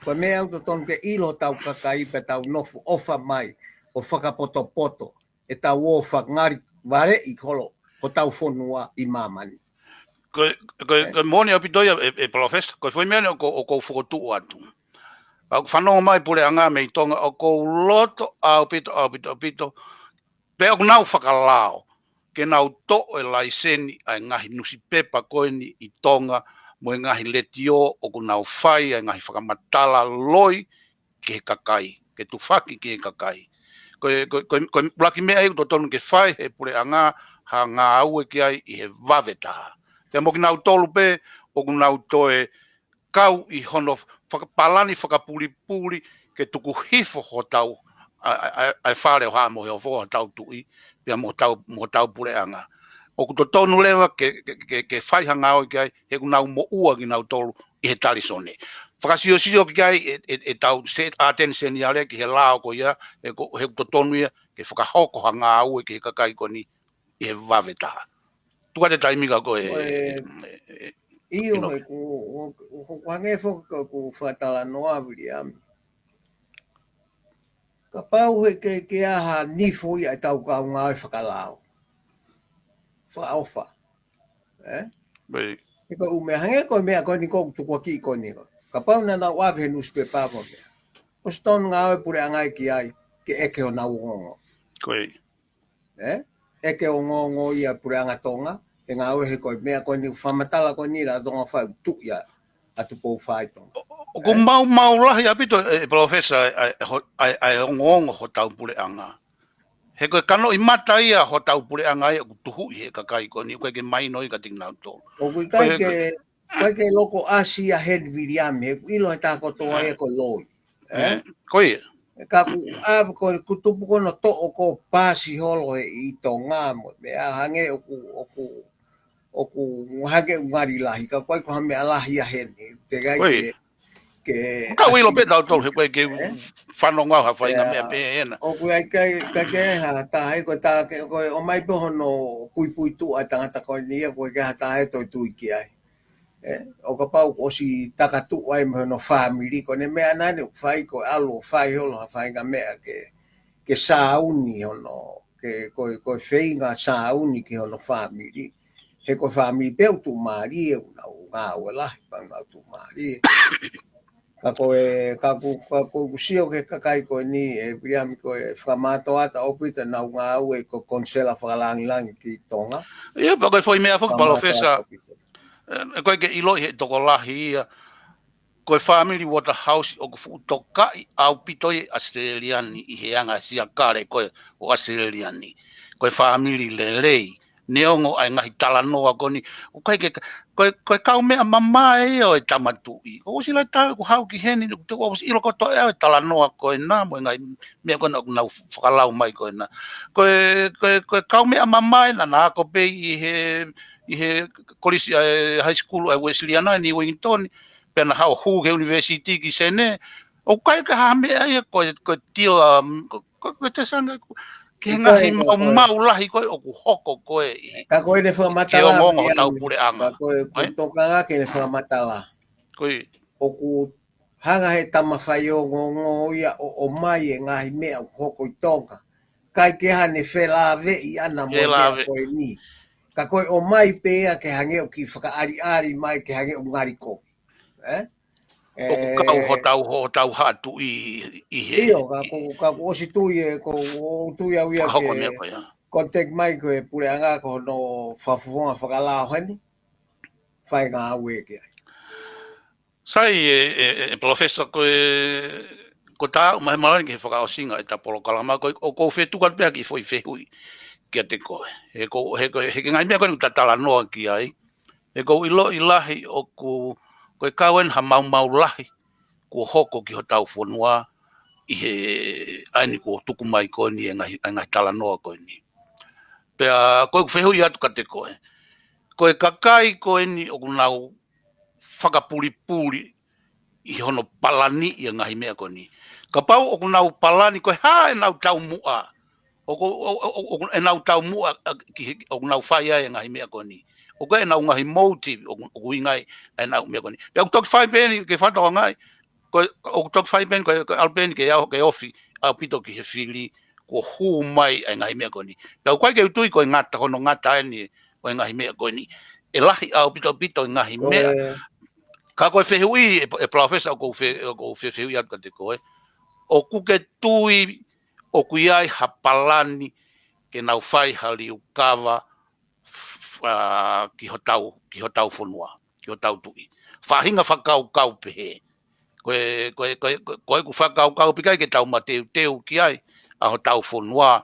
Ko e meʻa ʻoku totonu ke ʻilo hotau kakai pea tau nofo ʻofa mai ʻo fakapotopoto ʻetau ō fakangalivaleʻi holo hotau fonua ʻi māmani. Ko, ko, ko e moʻoni ʻaupito ia ʻe, ʻe Palōfesa, ko e foʻi meʻa ni ʻoku, ʻoku ou fokotuʻu atu. ʻOku fanongo mai puleʻanga mei Tonga ʻoku ou loto ʻaupito, ʻaupito, ʻaupito. Pea ʻoku nau fakalao ke nau toʻo e laiseni ʻa e ngaahi nusipepa ko eni ʻi Tonga mo e ngaahi letiō ʻoku nau fai ʻa e ngaahi fakamatala loi ki he kakai, ke tufaki ki he kakai. Ko e, ko e, ko e, ko e ʻuluaki meʻa ia ʻoku totonu ke fai he puleʻanga ha ngāue ki ai ʻi he vave taha. Pea mo kinautolu pē ʻoku nau toe kau ʻi hono faka-, palani fakapulipuli ke tuku hifo hotau, ʻa, ʻa, ʻa, ʻa e fale ʻo Haʻa Moheofo, hotau tuʻi, pea mo hotau, mo hotau puleʻanga. ʻOku totonu leva ke, ke, ke, ke fai ha ngāue ki ai, he ʻoku nau moʻua kinautolu ʻi he talisone. Fakasiosio ki ai ʻe, ʻe, ʻetau se-, ʻAteni Seniale ki he lao ko ia, he ko, he ʻoku totonu ia ke fakahoko ha ngāue ki he kakai ko eni ʻi he vave taha. tuku atu e taimi ka ko e, ʻio, he ʻoku, ʻoku, ʻoku hangē foki ko ʻeku fakatalanoa, Viliami. Kapau he ʻikai ke ʻi ai ha nifo ia ʻetau kaungā ʻo e fakalao. Fakaʻofa. Ē? He ko e ʻū meʻa hangē ko e meʻa ko eni ʻoku tukuakiʻi ko eni ko. Kapau naʻa nau ʻave he nusipepa mo e meʻa. ʻOsi tonu ngāue puleʻanga ia ki ai, ke ʻeke honau ongoongo. Ē? ʻEke ongoongo ia puleʻanga Tonga, he ngāue he ko e meʻa ko eni fakamatala ko eni la Tonga fai tuʻu ia ʻa Tupou Fai Tonga. ʻOku maumau lahi ʻaupito e, e Palōfesa, ʻa e, ʻa e, ʻa e ongoongo hotau puleʻanga. He ko e kanoʻi mata ia hotau puleʻanga ia ʻoku tuhuʻi he kakai ko eni, ʻoku ʻikai ke mahino ia kiate kinautolu. ʻOku ʻikai ke, ʻoku ʻikai ke loko ʻasi ia heni, Viliami, he ʻoku ʻilo he taha kotoa ia ko e loi. Ē? Ko ia. Ka ʻoku ʻave ko, ʻoku tupu ko hono toʻo ko e pasi holo he ʻi Tonga mo e meʻa hangē ʻoku, ʻoku, ʻoku hangē ʻoku ngali lahi, ka ʻoku ʻikai ko ha meʻa lahi ia heni. Teʻeki ai ke, ke ʻoku ʻilo pē tautolu he ʻoku ʻikai ke u fanongo au ha faʻahinga meʻa pehē hena. ʻOku ʻikai, ʻikai ke ha taha ia ko e taha ke, ko e ʻomai pē hono puipuituʻa e tangata ko eni ia, ʻoku ʻikai ke ha taha ia ʻe toe tui ki ai. Ē, ʻo kapau ʻosi takatuʻu ai mo hono fāmili, ko ʻene meʻa naʻa ne fai ko e ʻalu ʻo fai holo ha faʻahinga meʻa ke, ke sāuni hono, ke, ko e, ko e feinga sāuni ki hono fāmili. He ko e fāmili pē ʻoku tuʻumālie, ʻoku nau ngāue lahi, pea nau tuʻumālie. Ka ko e, ka ʻoku, ka ʻoku ou sio ki he kakai ko eni, ē, Viliami, ko e fakamātoato ʻaupito ʻenau ngāue ko e konisela fakalangilangi ki Tonga. ʻIo, pea ko e foʻi meʻa foki, Palōfesa, ē, ʻoku ʻikai ke ʻiloʻi he tokolahi ia. Ko e fāmili Waterhouse ʻoku fuʻu tokaʻi ʻaupito ʻi ʻAositelēlia ni ʻi he anga siakale ko ē ʻo ʻAositelēlia ni. Ko e fāmili lelei, neongo ʻa e ngaahi talanoa ko eni. ʻOku ʻikai ke, ko e, ko e kaumeʻa mamae ia ʻo e Tama Tuʻi. ʻOsi lahi taha ʻoku haʻu ki heni, ʻoku te ʻosi ʻilo kotoa ʻe au e talanoa ko ena mo e ngaahi meʻa ko ena ʻoku nau fakalau mai ko ena. Ko e, ko e, ko e kaumeʻa mamae naʻa na ako pē ʻi he, ʻi he kolisi ʻa e high school ʻa e Uēsiliana ʻi Wellington, pea na haʻu ʻo hū ki he university ki Senē. ʻOku ʻikai ke ha meʻa ia ko e, ko e tila, um, ko, ko, ko e te sanga ko, ki he ngaahi maumau lahi ko ē ʻoku hoko ko ē ʻi he, ka ko ʻene fakamatala, ki he ongoongo hotau puleʻanga. Ka ko e, ko e tokanga ki heʻene fakamatala. Ko ia. ʻOku hanga he tama faiongoongo ia ʻo, ʻomai e ngaahi meʻa ʻoku hoko ʻi Tonga. ʻIkai ke ha ne felāveʻi ʻana mo e meʻa ko eni. Ka ko e ʻomai pē ia ke hangē ʻoku kiʻi fakaʻaliʻali mai ke hangē ʻoku ngali kovi. Ē? ʻOku kau hotau, hotau haʻa tuʻi ʻi he. ʻIo, ka ʻoku, ka ʻoku ʻosi tui ē, ʻoku ou tui au ia ke contact mai ko e puleʻanga ko hono fakafofonga fakalao heni. Fai ngāue ki ai. Sai, ē, ē, ē, Palōfesa, ko e, ko e taʻu mai he mālō ni ki he fakaʻosinga ʻeta polokalama, ko e, ʻoku ou fie tuku atu pē ha kiʻi foʻi fehuʻi kiate koe. He ko, he ko, he ko e ngaahi meʻa ko eni ʻoku ta talanoa ki ai. He ʻoku ou ʻiloʻi lahi ʻoku, ko e kau eni ha maumau lahi kuo hoko ki hotau fonua ʻi he ʻaho ni kuo tuku mai ko eni e ngaahi, e ngaahi talanoa ko eni. Pea ko ʻeku fehuʻi atu kiate koe. Ko e kakai ko eni ʻoku nau fakapulipuli ʻi hono palani ʻi he ngaahi meʻa ko eni. Kapau ʻoku nau palani, ko e hā ʻenau taumuʻa. ʻOku, ʻo, ʻo, ʻo, ʻo, ʻenau taumuʻa, ʻa, ki he, ʻoku nau fai ai e ngaahi meʻa ko eni. ʻOku ʻenau ngaahi motive, ʻoku, ʻoku ʻuhinga ai ʻenau meʻa ko eni. Pea ʻoku toki fai pē eni, ke fakatokangaʻi, ko, ʻoku toki fai pē eni, ko, ko e ʻalu pē eni ke au, ke ofi ʻaupito ki he fili, kuo hū mai e ngaahi meʻa ko eni. Pea ʻoku ʻikai ke u tui ko e ngata, hono ngata eni ʻo e ngaahi meʻa ko eni. ʻE lahi ʻaupito ʻaupito e ngaahi meʻa. Ka ko e fehuʻi, ē, ē Palōfesa, ʻoku ou fe, ʻoku ou fe, fehuʻi atu kiate koe. ʻOku ke tui ʻoku ʻi ai ha palani ke nau fai ha liukava, f-, ʻa, ki hotau, ki hotau fonua, ki hotau tuʻi. Faʻahinga fakakaukau pehē. Ko e, ko e, ko e, ko e, ko ʻeku fakakaukau pē ʻikai ke tau mateuteu ki ai, ʻa hotau fonua,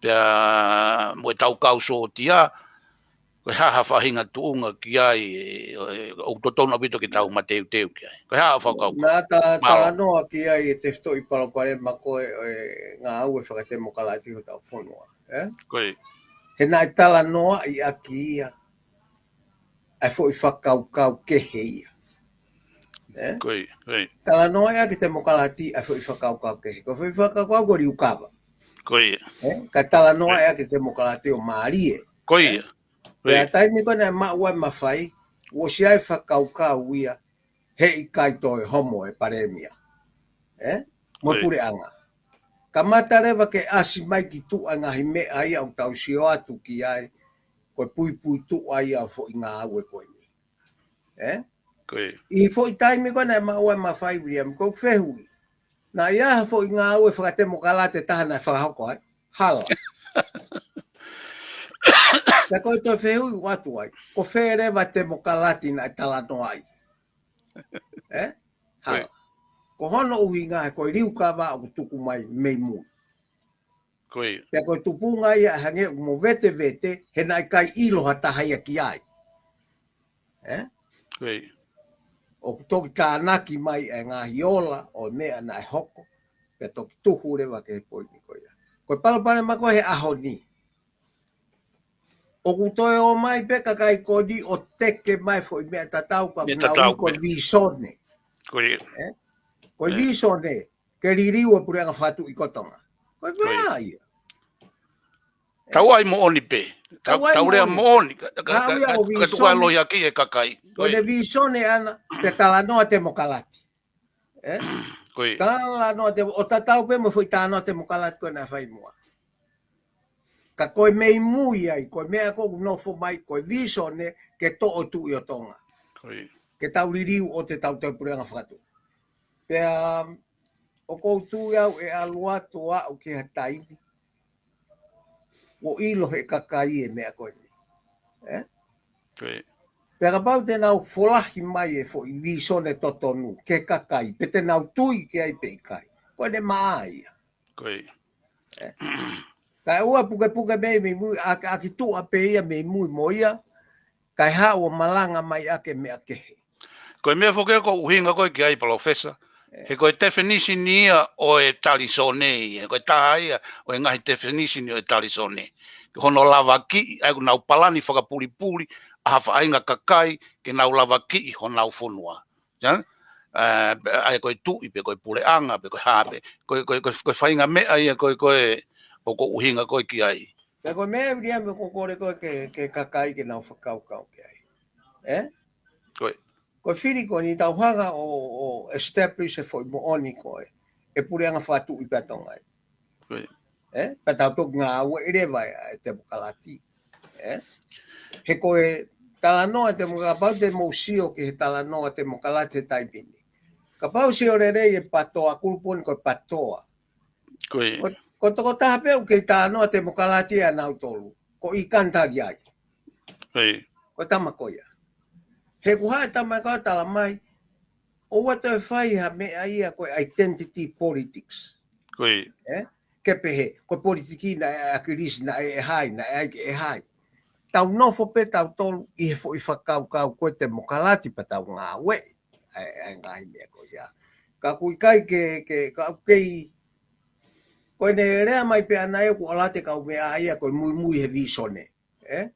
pea mo ʻetau kau sōtia, ko e hā ha faʻahinga tuʻunga ki ai, ē, ē, ʻoku totonu ʻaupito ke tau mateuteu ki ai. Ko e hā hoʻo fakakaukau? Naʻa ta talanoa ki ai e tefitoʻi palopalema ko ē, ʻo e ngāue fakatemokalati hotau fonua. Ē? Ko ia. He naʻe talanoaʻi ʻaki ia ʻa e foʻi fakakaukau kehe ia. Ē? Ko ia, ko ia. Talanoaʻi ʻaki e temokalati ʻa e foʻi fakakaukau kehe. Ko e foʻi fakakaukau ko e liukava. Ko ia. Ē? Ka talanoaʻi ʻaki e temokalati ʻo mālie. Ko ia. Ē? Pea taimi ko ē naʻe maʻu ai mafai, ʻosi ʻi ai e fakakaukau ia, heʻikai toe homo e palēmia. Ē? Mo e puleʻanga. Kamata leva ke ʻasi mai ki tuʻa e ngaahi meʻa ia ʻoku tau sio atu ki ai, ko e puipuituʻa ia ʻo e foʻi ngāue ko eni. Ē? ʻI he foʻi taimi ko ē naʻe maʻu ai mafai, Viliami, ʻoku ou fehuʻi. Naʻe ʻi ai ha foʻi ngāue fakatemokalati ʻe taha naʻe fakahoko ai? Hala. Pea ko e toe fehuʻi ʻoku ʻatu ai, ko fē leva e temokalati naʻe talanoa ai? Ē? Hala. Ko hono ʻuhinga he ko e liukava ʻoku tuku mai mei mui. Pea ko e tupunga ia ʻe hangē ʻoku mo vetevete, he naʻe ʻikai ʻilo ha taha ia ki ai. Ē? ʻOku toki tānaki mai e ngaahi ola ʻo e meʻa naʻe hoko, pea toki tuhu leva ki he poini ko ia. Ko e palopalema ko ē he ʻaho ni, ʻoku toe ō mai pē kakai ko eni ʻo teke mai foʻi meʻa tatau ka ʻoku nau ui ko e vīsone. Ē? Ko e vīsone, ke liliu e puleʻanga fakatuʻi ko Tonga. Ko e meʻa ia. Tau ʻai moʻoni pē. Tau, tau lea moʻoni. Ka, ka, ka, ka tuku ʻa e lohiaki e kakai. Ko ʻene vīsone ʻana, pea talanoa temokalati. Ē? Talanoa te, ʻo tatau pē mo e foʻi talanoa temokalati ko ē naʻe fai muʻa. Ka ko e mei mui ai, ko e meʻa ko ē ʻoku nofo mai, ko e vīsone ke toʻo e tuʻi ʻo Tonga. Ke tau liliu ʻo te tau tau puleʻanga fakatuʻi. Pea, ʻoku ou tui au ʻe ʻalu atu ʻo aʻu ki ha taimi, ʻo ʻilo he kakai e meʻa ko eni. Ē? Pea kapau te nau folahi mai e foʻi vīsone totonu ki he kakai, pe te nau tui ki ai pe ʻikai. Ko ʻene maʻa ia. Ē? Kae ʻoua pukepuke mei, mei mui, ʻaki, ʻaki tuʻa pē ia mei mui mo ia, kae haʻu ʻo malanga mai ʻaki e meʻa kehe. Ko e meʻa foki ia ʻoku ou ʻuhinga ko ē ki ai, Palōfesa. He ko e definition ia ʻo e talisone ia, ko e taha ia ʻo e ngaahi definition ʻo e talisone. Hono lavakiʻi, ʻa ia ʻoku nau palani fakapulipuli ʻa ha faʻahinga kakai ke nau lavakiʻi honau fonua. Ē? Ē, ʻa ia ko e tuʻi pe ko e puleʻanga pe ko e hā pē. Ko e, ko e, ko e, ko e faʻahinga meʻa ia ko ē, ko ē ʻoku ou ʻuhinga ko ē ki ai. Pea ko e meʻa ia ʻoku ou kole ko ē ke, ke kakai ke nau fakakaukau ki ai. Ē? Ko e fili ko eni tau hanga ʻo, ʻo establish e foʻi moʻoni ko ē, e puleʻanga fakatuʻi pē ʻa Tonga ia. Ē? Pea tau toki ngāueʻi leva e, e temokalati. Ē? He ko e talanoa temokalati, kapau te mou sio ki he talanoa temokalati he taimi ni. Kapau sio lelei e PATOA, kulupu ni ko e PATOA. Ko, ko e tokotaha pē ʻoku kei talanoa temokalati ʻa nautolu. Ko ʻIkani Taliai. Ko e tama ko ia. He ʻoku haʻu e tama ko ē ʻo tala mai, ʻoua toe fai ha meʻa ia ko e identity politics. Ē? Ke pehē, ko e politiki naʻe ʻa ʻAkilisi, naʻe ʻe hai, naʻe ʻai ke ʻe hai. Tau nofo pē tautolu ʻi he foʻi fakakaukau ko e temokalati pea tau ngāueʻi ʻa e, ʻa e ngaahi meʻa ko ia. Ka ʻoku ʻikai ke, ke, ka ʻoku kei, ko ʻene lea mai pē ʻana ia ʻoku ʻalu atu e kau meʻa ia ko e muimui he vīsone. Ē?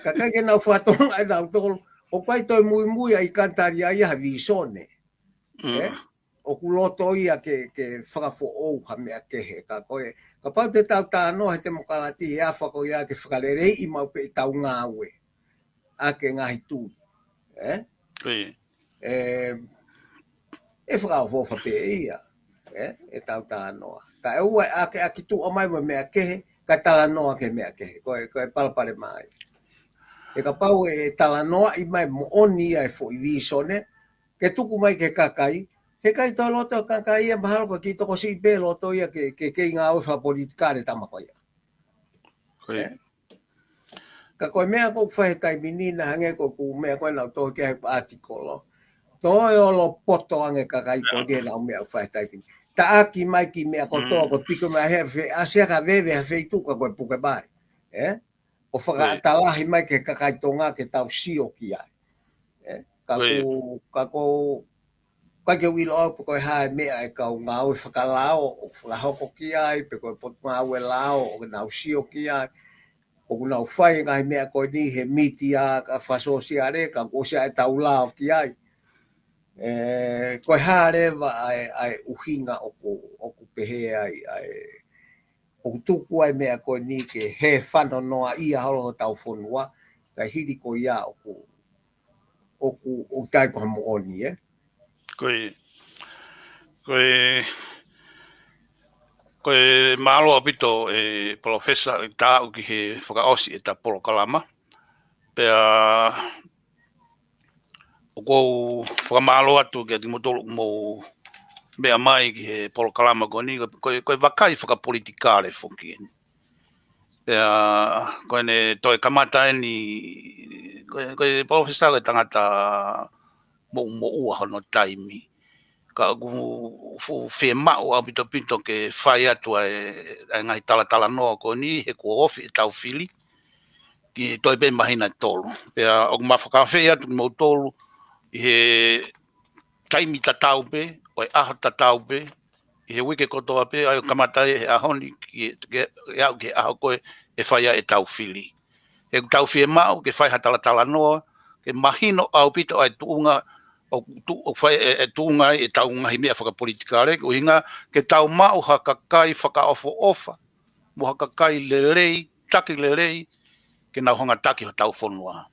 Ka ʻikai ke nau fakatokangaʻi ʻe nautolu, ʻoku ʻikai toe muimui ʻa ʻIkani Taliai ia ha vīsone. Ē? ʻOku loto ia ke, ke fakafoʻou ha meʻa kehe. Ka ko e, kapau te tau talanoa he temokalati he ʻaho ko ia ke fakaleleiʻi maʻu pē ʻetau ngāue ʻaki e ngaahi tui. Ē? Ē, ʻe fakaʻofoʻofa pē ia. Ē? ʻEtau talanoa. Kae ʻoua ʻe ʻaki, ʻaki tuʻa mai mo e meʻa kehe, kae talanoa ki he meʻa kehe. Ko e, ko e palopalema ia. He kapau ʻe talanoaʻi mai moʻoni ia e foʻi vīsone, ke tuku mai ki he kakai, he ʻikai toe loto e kakai ia mahalo ko e kiʻi tokosiʻi pē loto ia ke, ke, ke ngāue fakapolitikale tama ko ia. Ē? Ka ko e meʻa ʻoku fai he taimi ni naʻe hangē ko ʻeku meʻa ko ē naʻa ku tohi ki ai he ʻatikolo. Toe olopoto ange kakai ko eni he ʻenau meʻa ʻoku fai he taimi ni. Taʻaki mai kiʻi meʻa kotoa ko e piko mai he fe-, ʻasi ʻa e veve ha feituʻu ka ko e puke mai. Ē? ʻO fakatalahi mai ki he kakai Tonga ke tau sio ki ai. Ē? Ka ʻoku, ka ʻoku ʻikai ke u ʻilo au pe ko e hā e meʻa e kau ngāue fakalao ʻoku fakahoko ki ai, pe ko e potungāue lao ʻoku nau sio ki ai. ʻOku nau fai e ngaahi meʻa ko eni he mītia ka fakasōsiale, ka kuo ʻosi ʻa ʻetau lao ki ai. Ē, ko e hā leva ʻa e, ʻa e ʻuhinga ʻoku, ʻoku pehē ai, ʻa e, ʻoku tuku ai e meʻa ko eni ke hē fano noa ia holo hotau fonua, Kae hili ko ia ʻoku, ʻoku, ʻoku ʻikai ko ha moʻoni, ē? Ko e, ko e, ko e mālō ʻaupito e Palōfesa ʻi he taʻu ki he fakaʻosi ʻeta polokalama. Pea ʻoku ou fakamālō atu kiate kimoutolu ʻoku mou meʻa mai ki he polokalama ko eni, ko e, ko e vakai fakapolitikale foki eni. Pea ko ʻene toe kamata eni, ko e, ko e Palōfesa ko e tangata moʻumoʻua hono taimi. Ka ʻoku fuʻu fiemaʻu ʻaupito ʻaupito ke fai atu ʻa e, ʻa e ngaahi talatalanoa ko eni he kuo ofi ʻetau fili ki he toe pē māhina ʻe tolu. Pea ʻoku ma fakaafeʻi atu kimoutolu ʻi he taimi tatau pē, ʻo e ʻaho tatau pē, ʻi he uike kotoa pē, ʻa ia ʻoku kamata ʻi he ʻaho ni ki, ki, ki aʻu ki he ʻaho ko ē ʻe fai ai ʻetau fili. He ʻoku tau fiemaʻu ke fai ha talatalanoa, ke mahino ʻaupito ʻa e tuʻunga, ʻo tu-, ʻo fai e, e tuʻunga ʻi heʻetau ngaahi meʻa fakapolitikale, ko e ʻuhinga ke tau maʻu ha kakai fakaʻofoʻofa, mo ha kakai lelei, taki lelei, ke nau hanga taki hotau fonua.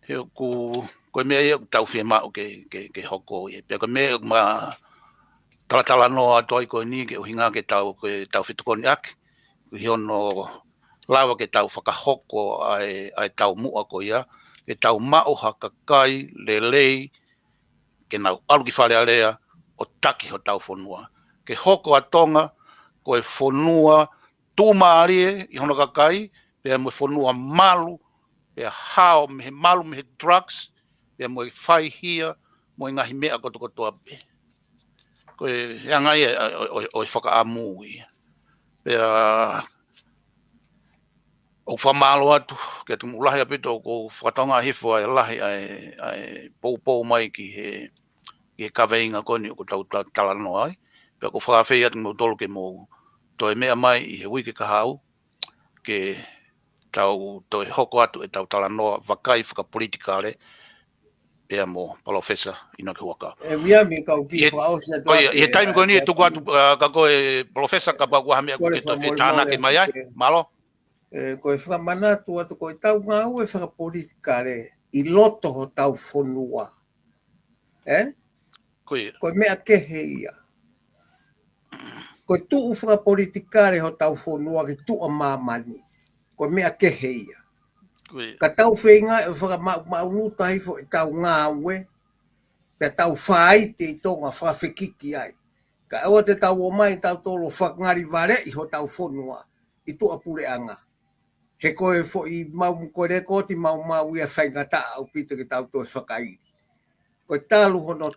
He ʻoku, ko e meʻa ia ʻoku tau fiemaʻu ke, ke, ke hoko ia. Pea ko e meʻa ʻoku ma talatalanoa atu ai ko eni ke ʻuhinga ke tau, ke tau fetokoniʻaki, ʻi hono lava ke tau fakahoko ʻa e, ʻa e taumuʻa ko ia, ke tau maʻu ha kakai lelei, ke nau ʻalu ki Fale Alea ʻo taki hotau fonua. Ke hoko ʻa Tonga ko e fonua tuʻumālie ʻi hono kakai, pea mo e fonua malu, pea hao mei he malu mei he drugs, pea mo e faihia, mo e ngaahi meʻa kotokotoa pē. Ko e anga ia ʻo, ʻo, ʻo e fakaʻamu ia. Pea ʻoku fakamālō atu kiate kimoutolu lahi ʻaupito ʻoku fakatokangaʻi hifo ʻa e lahi ʻa e, ʻa e poupou mai ki he, ki he kaveinga ko eni ʻoku tau ta-, talanoa ai. Pea ʻoku ou fakaafeʻi atu kimoutolu ke mou toe meʻa mai ʻi he uike kahaʻu, ke tau toe hoko atu ʻetau talanoa vakai fakapolitikale, pea mo Palōfesa ʻInoke Huʻakau. ʻE, Viliami, kau kiʻi fakaʻosi atu ʻa e, ʻi he taimi ko eni ʻe tuku atu, ʻa, ka ko e Palōfesa kapau ʻoku ʻi ai ha meʻa ʻoku ke toe fetānaki mai ai, mālō. ʻE, ko e fakamanatu atu ko ʻetau ngāue fakapolitikale ʻi loto hotau fonua. ʻE? Ko ia. Ko e meʻa kehe ia. Ko e tuʻu fakapolitikale hotau fonua ki tuʻa māmani. Ko e meʻa kehe ia. Ko ia. Ka tau feinga ʻo fakamaʻumaʻuluta hifo ʻetau ngāue, pea tau faite ʻi Tonga fakafekiki ai. Kae ʻoua te tau ō mai tautolu ʻo fakangalivaleʻi hotau fonua ʻi tuʻapuleʻanga. He ko e foʻi mau, ko e lēkooti maumau ia faingataʻa ʻaupito ke tau toe fakaili. Ko e talu hono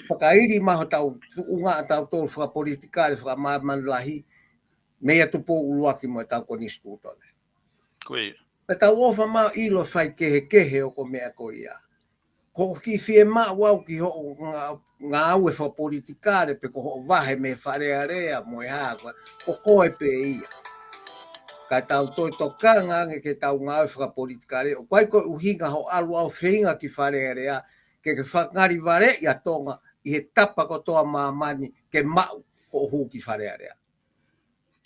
fakaili mai hotau tuʻunga ʻatautolu fakapolitikale, fakamāmani lahi, meia Tupou ʻUluaki mo ʻetau konisitūtone. Ko ia. Pea tau ʻofa mai ʻo ʻilo faikehekehe ʻo ko e meʻa ko ia. Ko e kiʻi fiemaʻu au ki hoʻo ngā-, ngāue fakapolitikale pe ko hoʻo vahe mei Fale Alea mo e hā, ko, ko koe pē ia. Ka tau toe tokanga ange ke tau ngāue fakapolitikale, ʻoku ʻikai ko e ʻuhinga hoʻo ʻalu ʻo feinga ki Fale Alea, ke ke fakangalivaleʻi ʻa Tonga ʻi he tapa kotoa māmani ke maʻu hoʻo hū ki Fale Alea.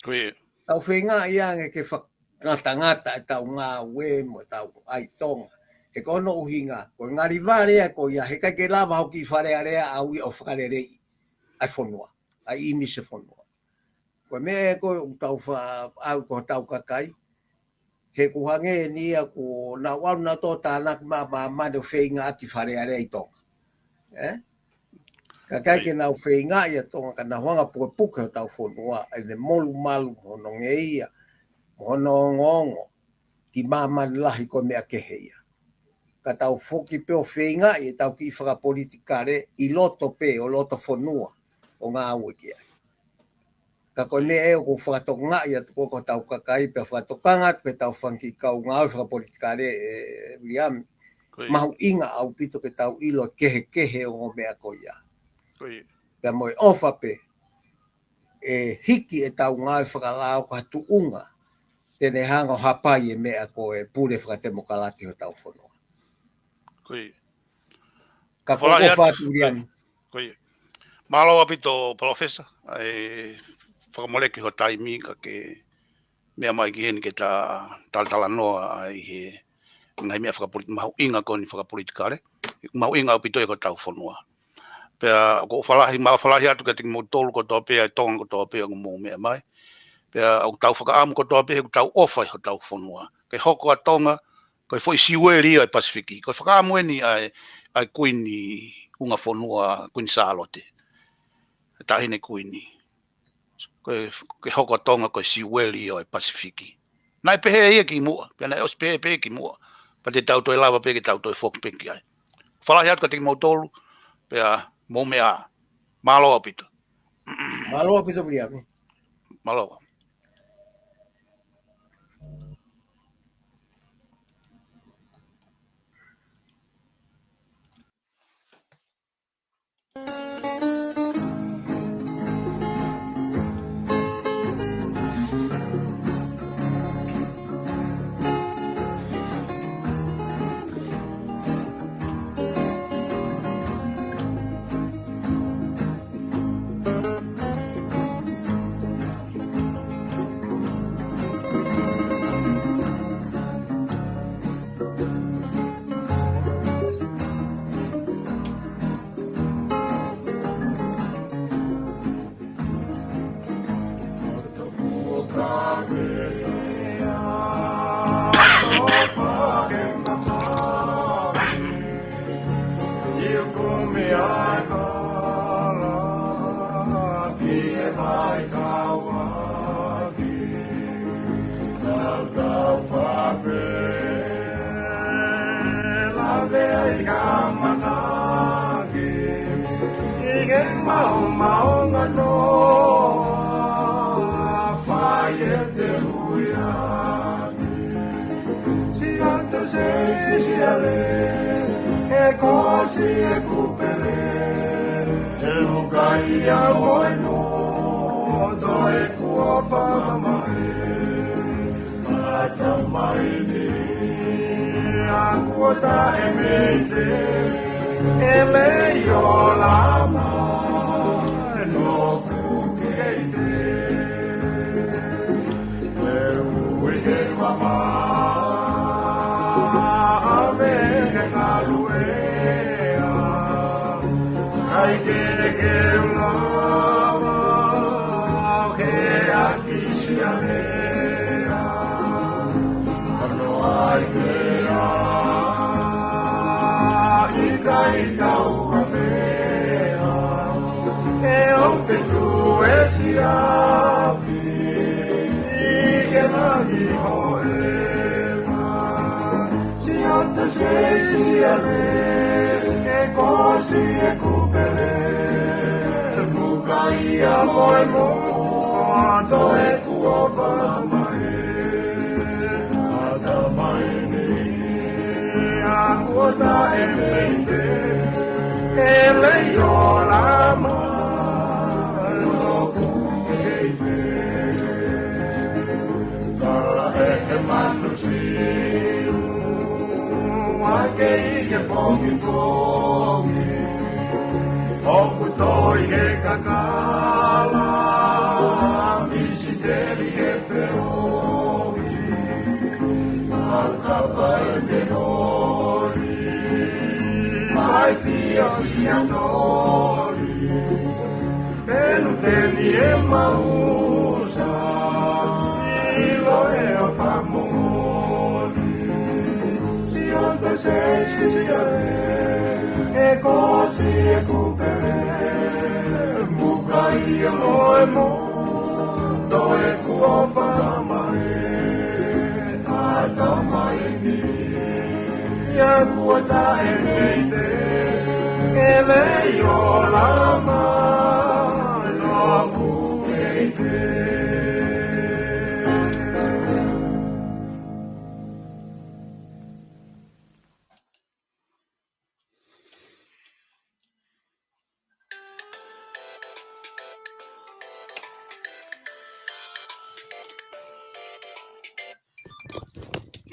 Ko ia. Tau feingaʻi ange ke fakangatangata ʻetau ngāue mo ʻetau ʻai Tonga. He ko hono ʻuhinga, ko e ngalivale ia ko ia, he ʻikai ke lava hoki Fale Alea ʻo ʻalu ia ʻo fakaleleiʻi ʻa e fonua, ʻa e ʻīmisi e fonua. Ko e meʻa ko ē ʻoku tau fa-, ʻalu ko hotau kakai, he ʻoku hangē ni ia kuo nau ʻalu nautolu ʻo tānaki mai ʻa māmani ʻo feingaʻaki Fale Alea ʻi Tonga. ʻE? Ka ʻikai ke nau feingaʻi ʻa Tonga ka nau hanga pukepuke hotau fonua, ʻa ʻene molumalu mo hono ngeia, mo hono ongoongo, ki māmani lahi, ko e meʻa kehe ia. Ka tau foki pē ʻo feingaʻi ʻetau kiʻi fakapolitikale ʻi loto pē ʻo loto fonua ʻo ngāue ki ai. Ka ko e meʻa ē ʻoku ou fakatokangaʻi atu ko ē ki hotau kakai pea fakatokanga atu ki heʻetau fanga kiʻi kau ngāue fakapolitikale, ʻe Viliami. Ko ia. Mahuʻinga ʻaupito ke tau ʻilo e kehekehe ʻo e ongo meʻa ko ia. Ko ia. Pea mo e ʻofa pē ʻe hiki ʻetau ngāue fakalao ki ha tuʻunga te ne hanga ʻo hapai e meʻa ko e pule fakatemokalati hotau fonua. Ko ia. Ka ko e ʻofa atu, Viliami. Ko ia. Mālō ʻaupito, Palōfesa, ʻa e fakamoleki ho taimi ka ke meʻa mai ki heni ke ta talatalanoa ai he ngaahi meʻa fakapoliti-, mahuʻinga ko eni fakapolitikale, mahuʻinga ʻaupito ia ki hotau fonua. Pea ʻoku ou fālahi, mau fālahi atu kiate kimoutolu kotoa pē, ʻa e Tonga kotoa pē ʻoku mou meʻa mai. Pea ʻoku tau fakaʻamu kotoa pē, ʻoku tau ʻofa ʻi hotau fonua. Ke hoko ʻa Tonga ko e foʻi Siueli ia ʻo e Pasifiki. Ko e fakaʻamu eni ʻa e, ʻa e Kuini Ungafonua, Kuini Sālote, Taʻahine Kuini. Ko e, ke hoko ʻa Tonga ko e Siueli ia ʻo e Pasifiki. Naʻe pehē ia kimuʻa, pea naʻe ʻosi pehē pē kimuʻa. Pea te tau toe lava pē ke tau toe foki pē ki ai. Fālahi atu kiate kimoutolu, pea mou meʻa ā. Mālō ʻaupito. Mālō ʻaupito, Viliami. Mālō.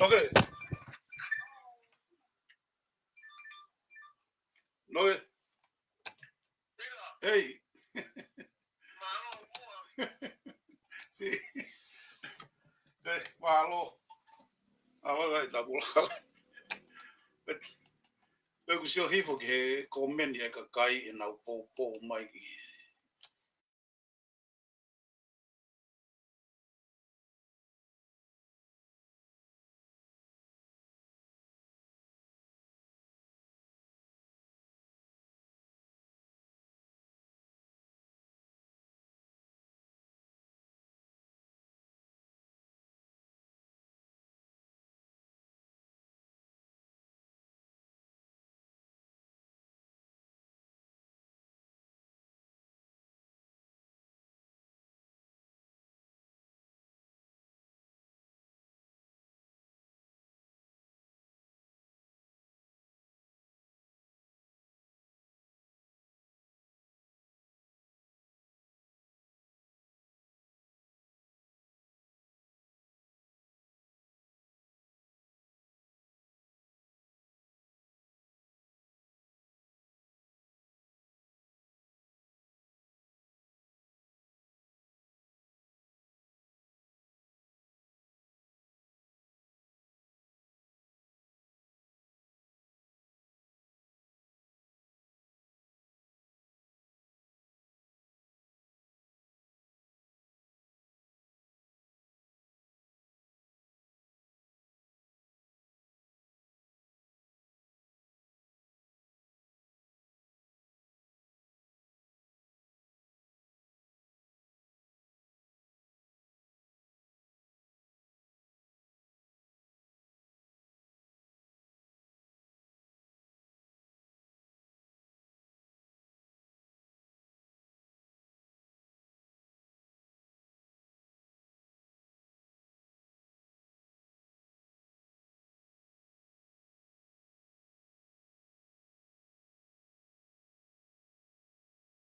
Okay. Okay. Hey. Sí. Eh, mālō. Mālō, kai tapula. ʻOku sio hifo ki he komeni ʻa e kakai ʻenau poupou mai ki he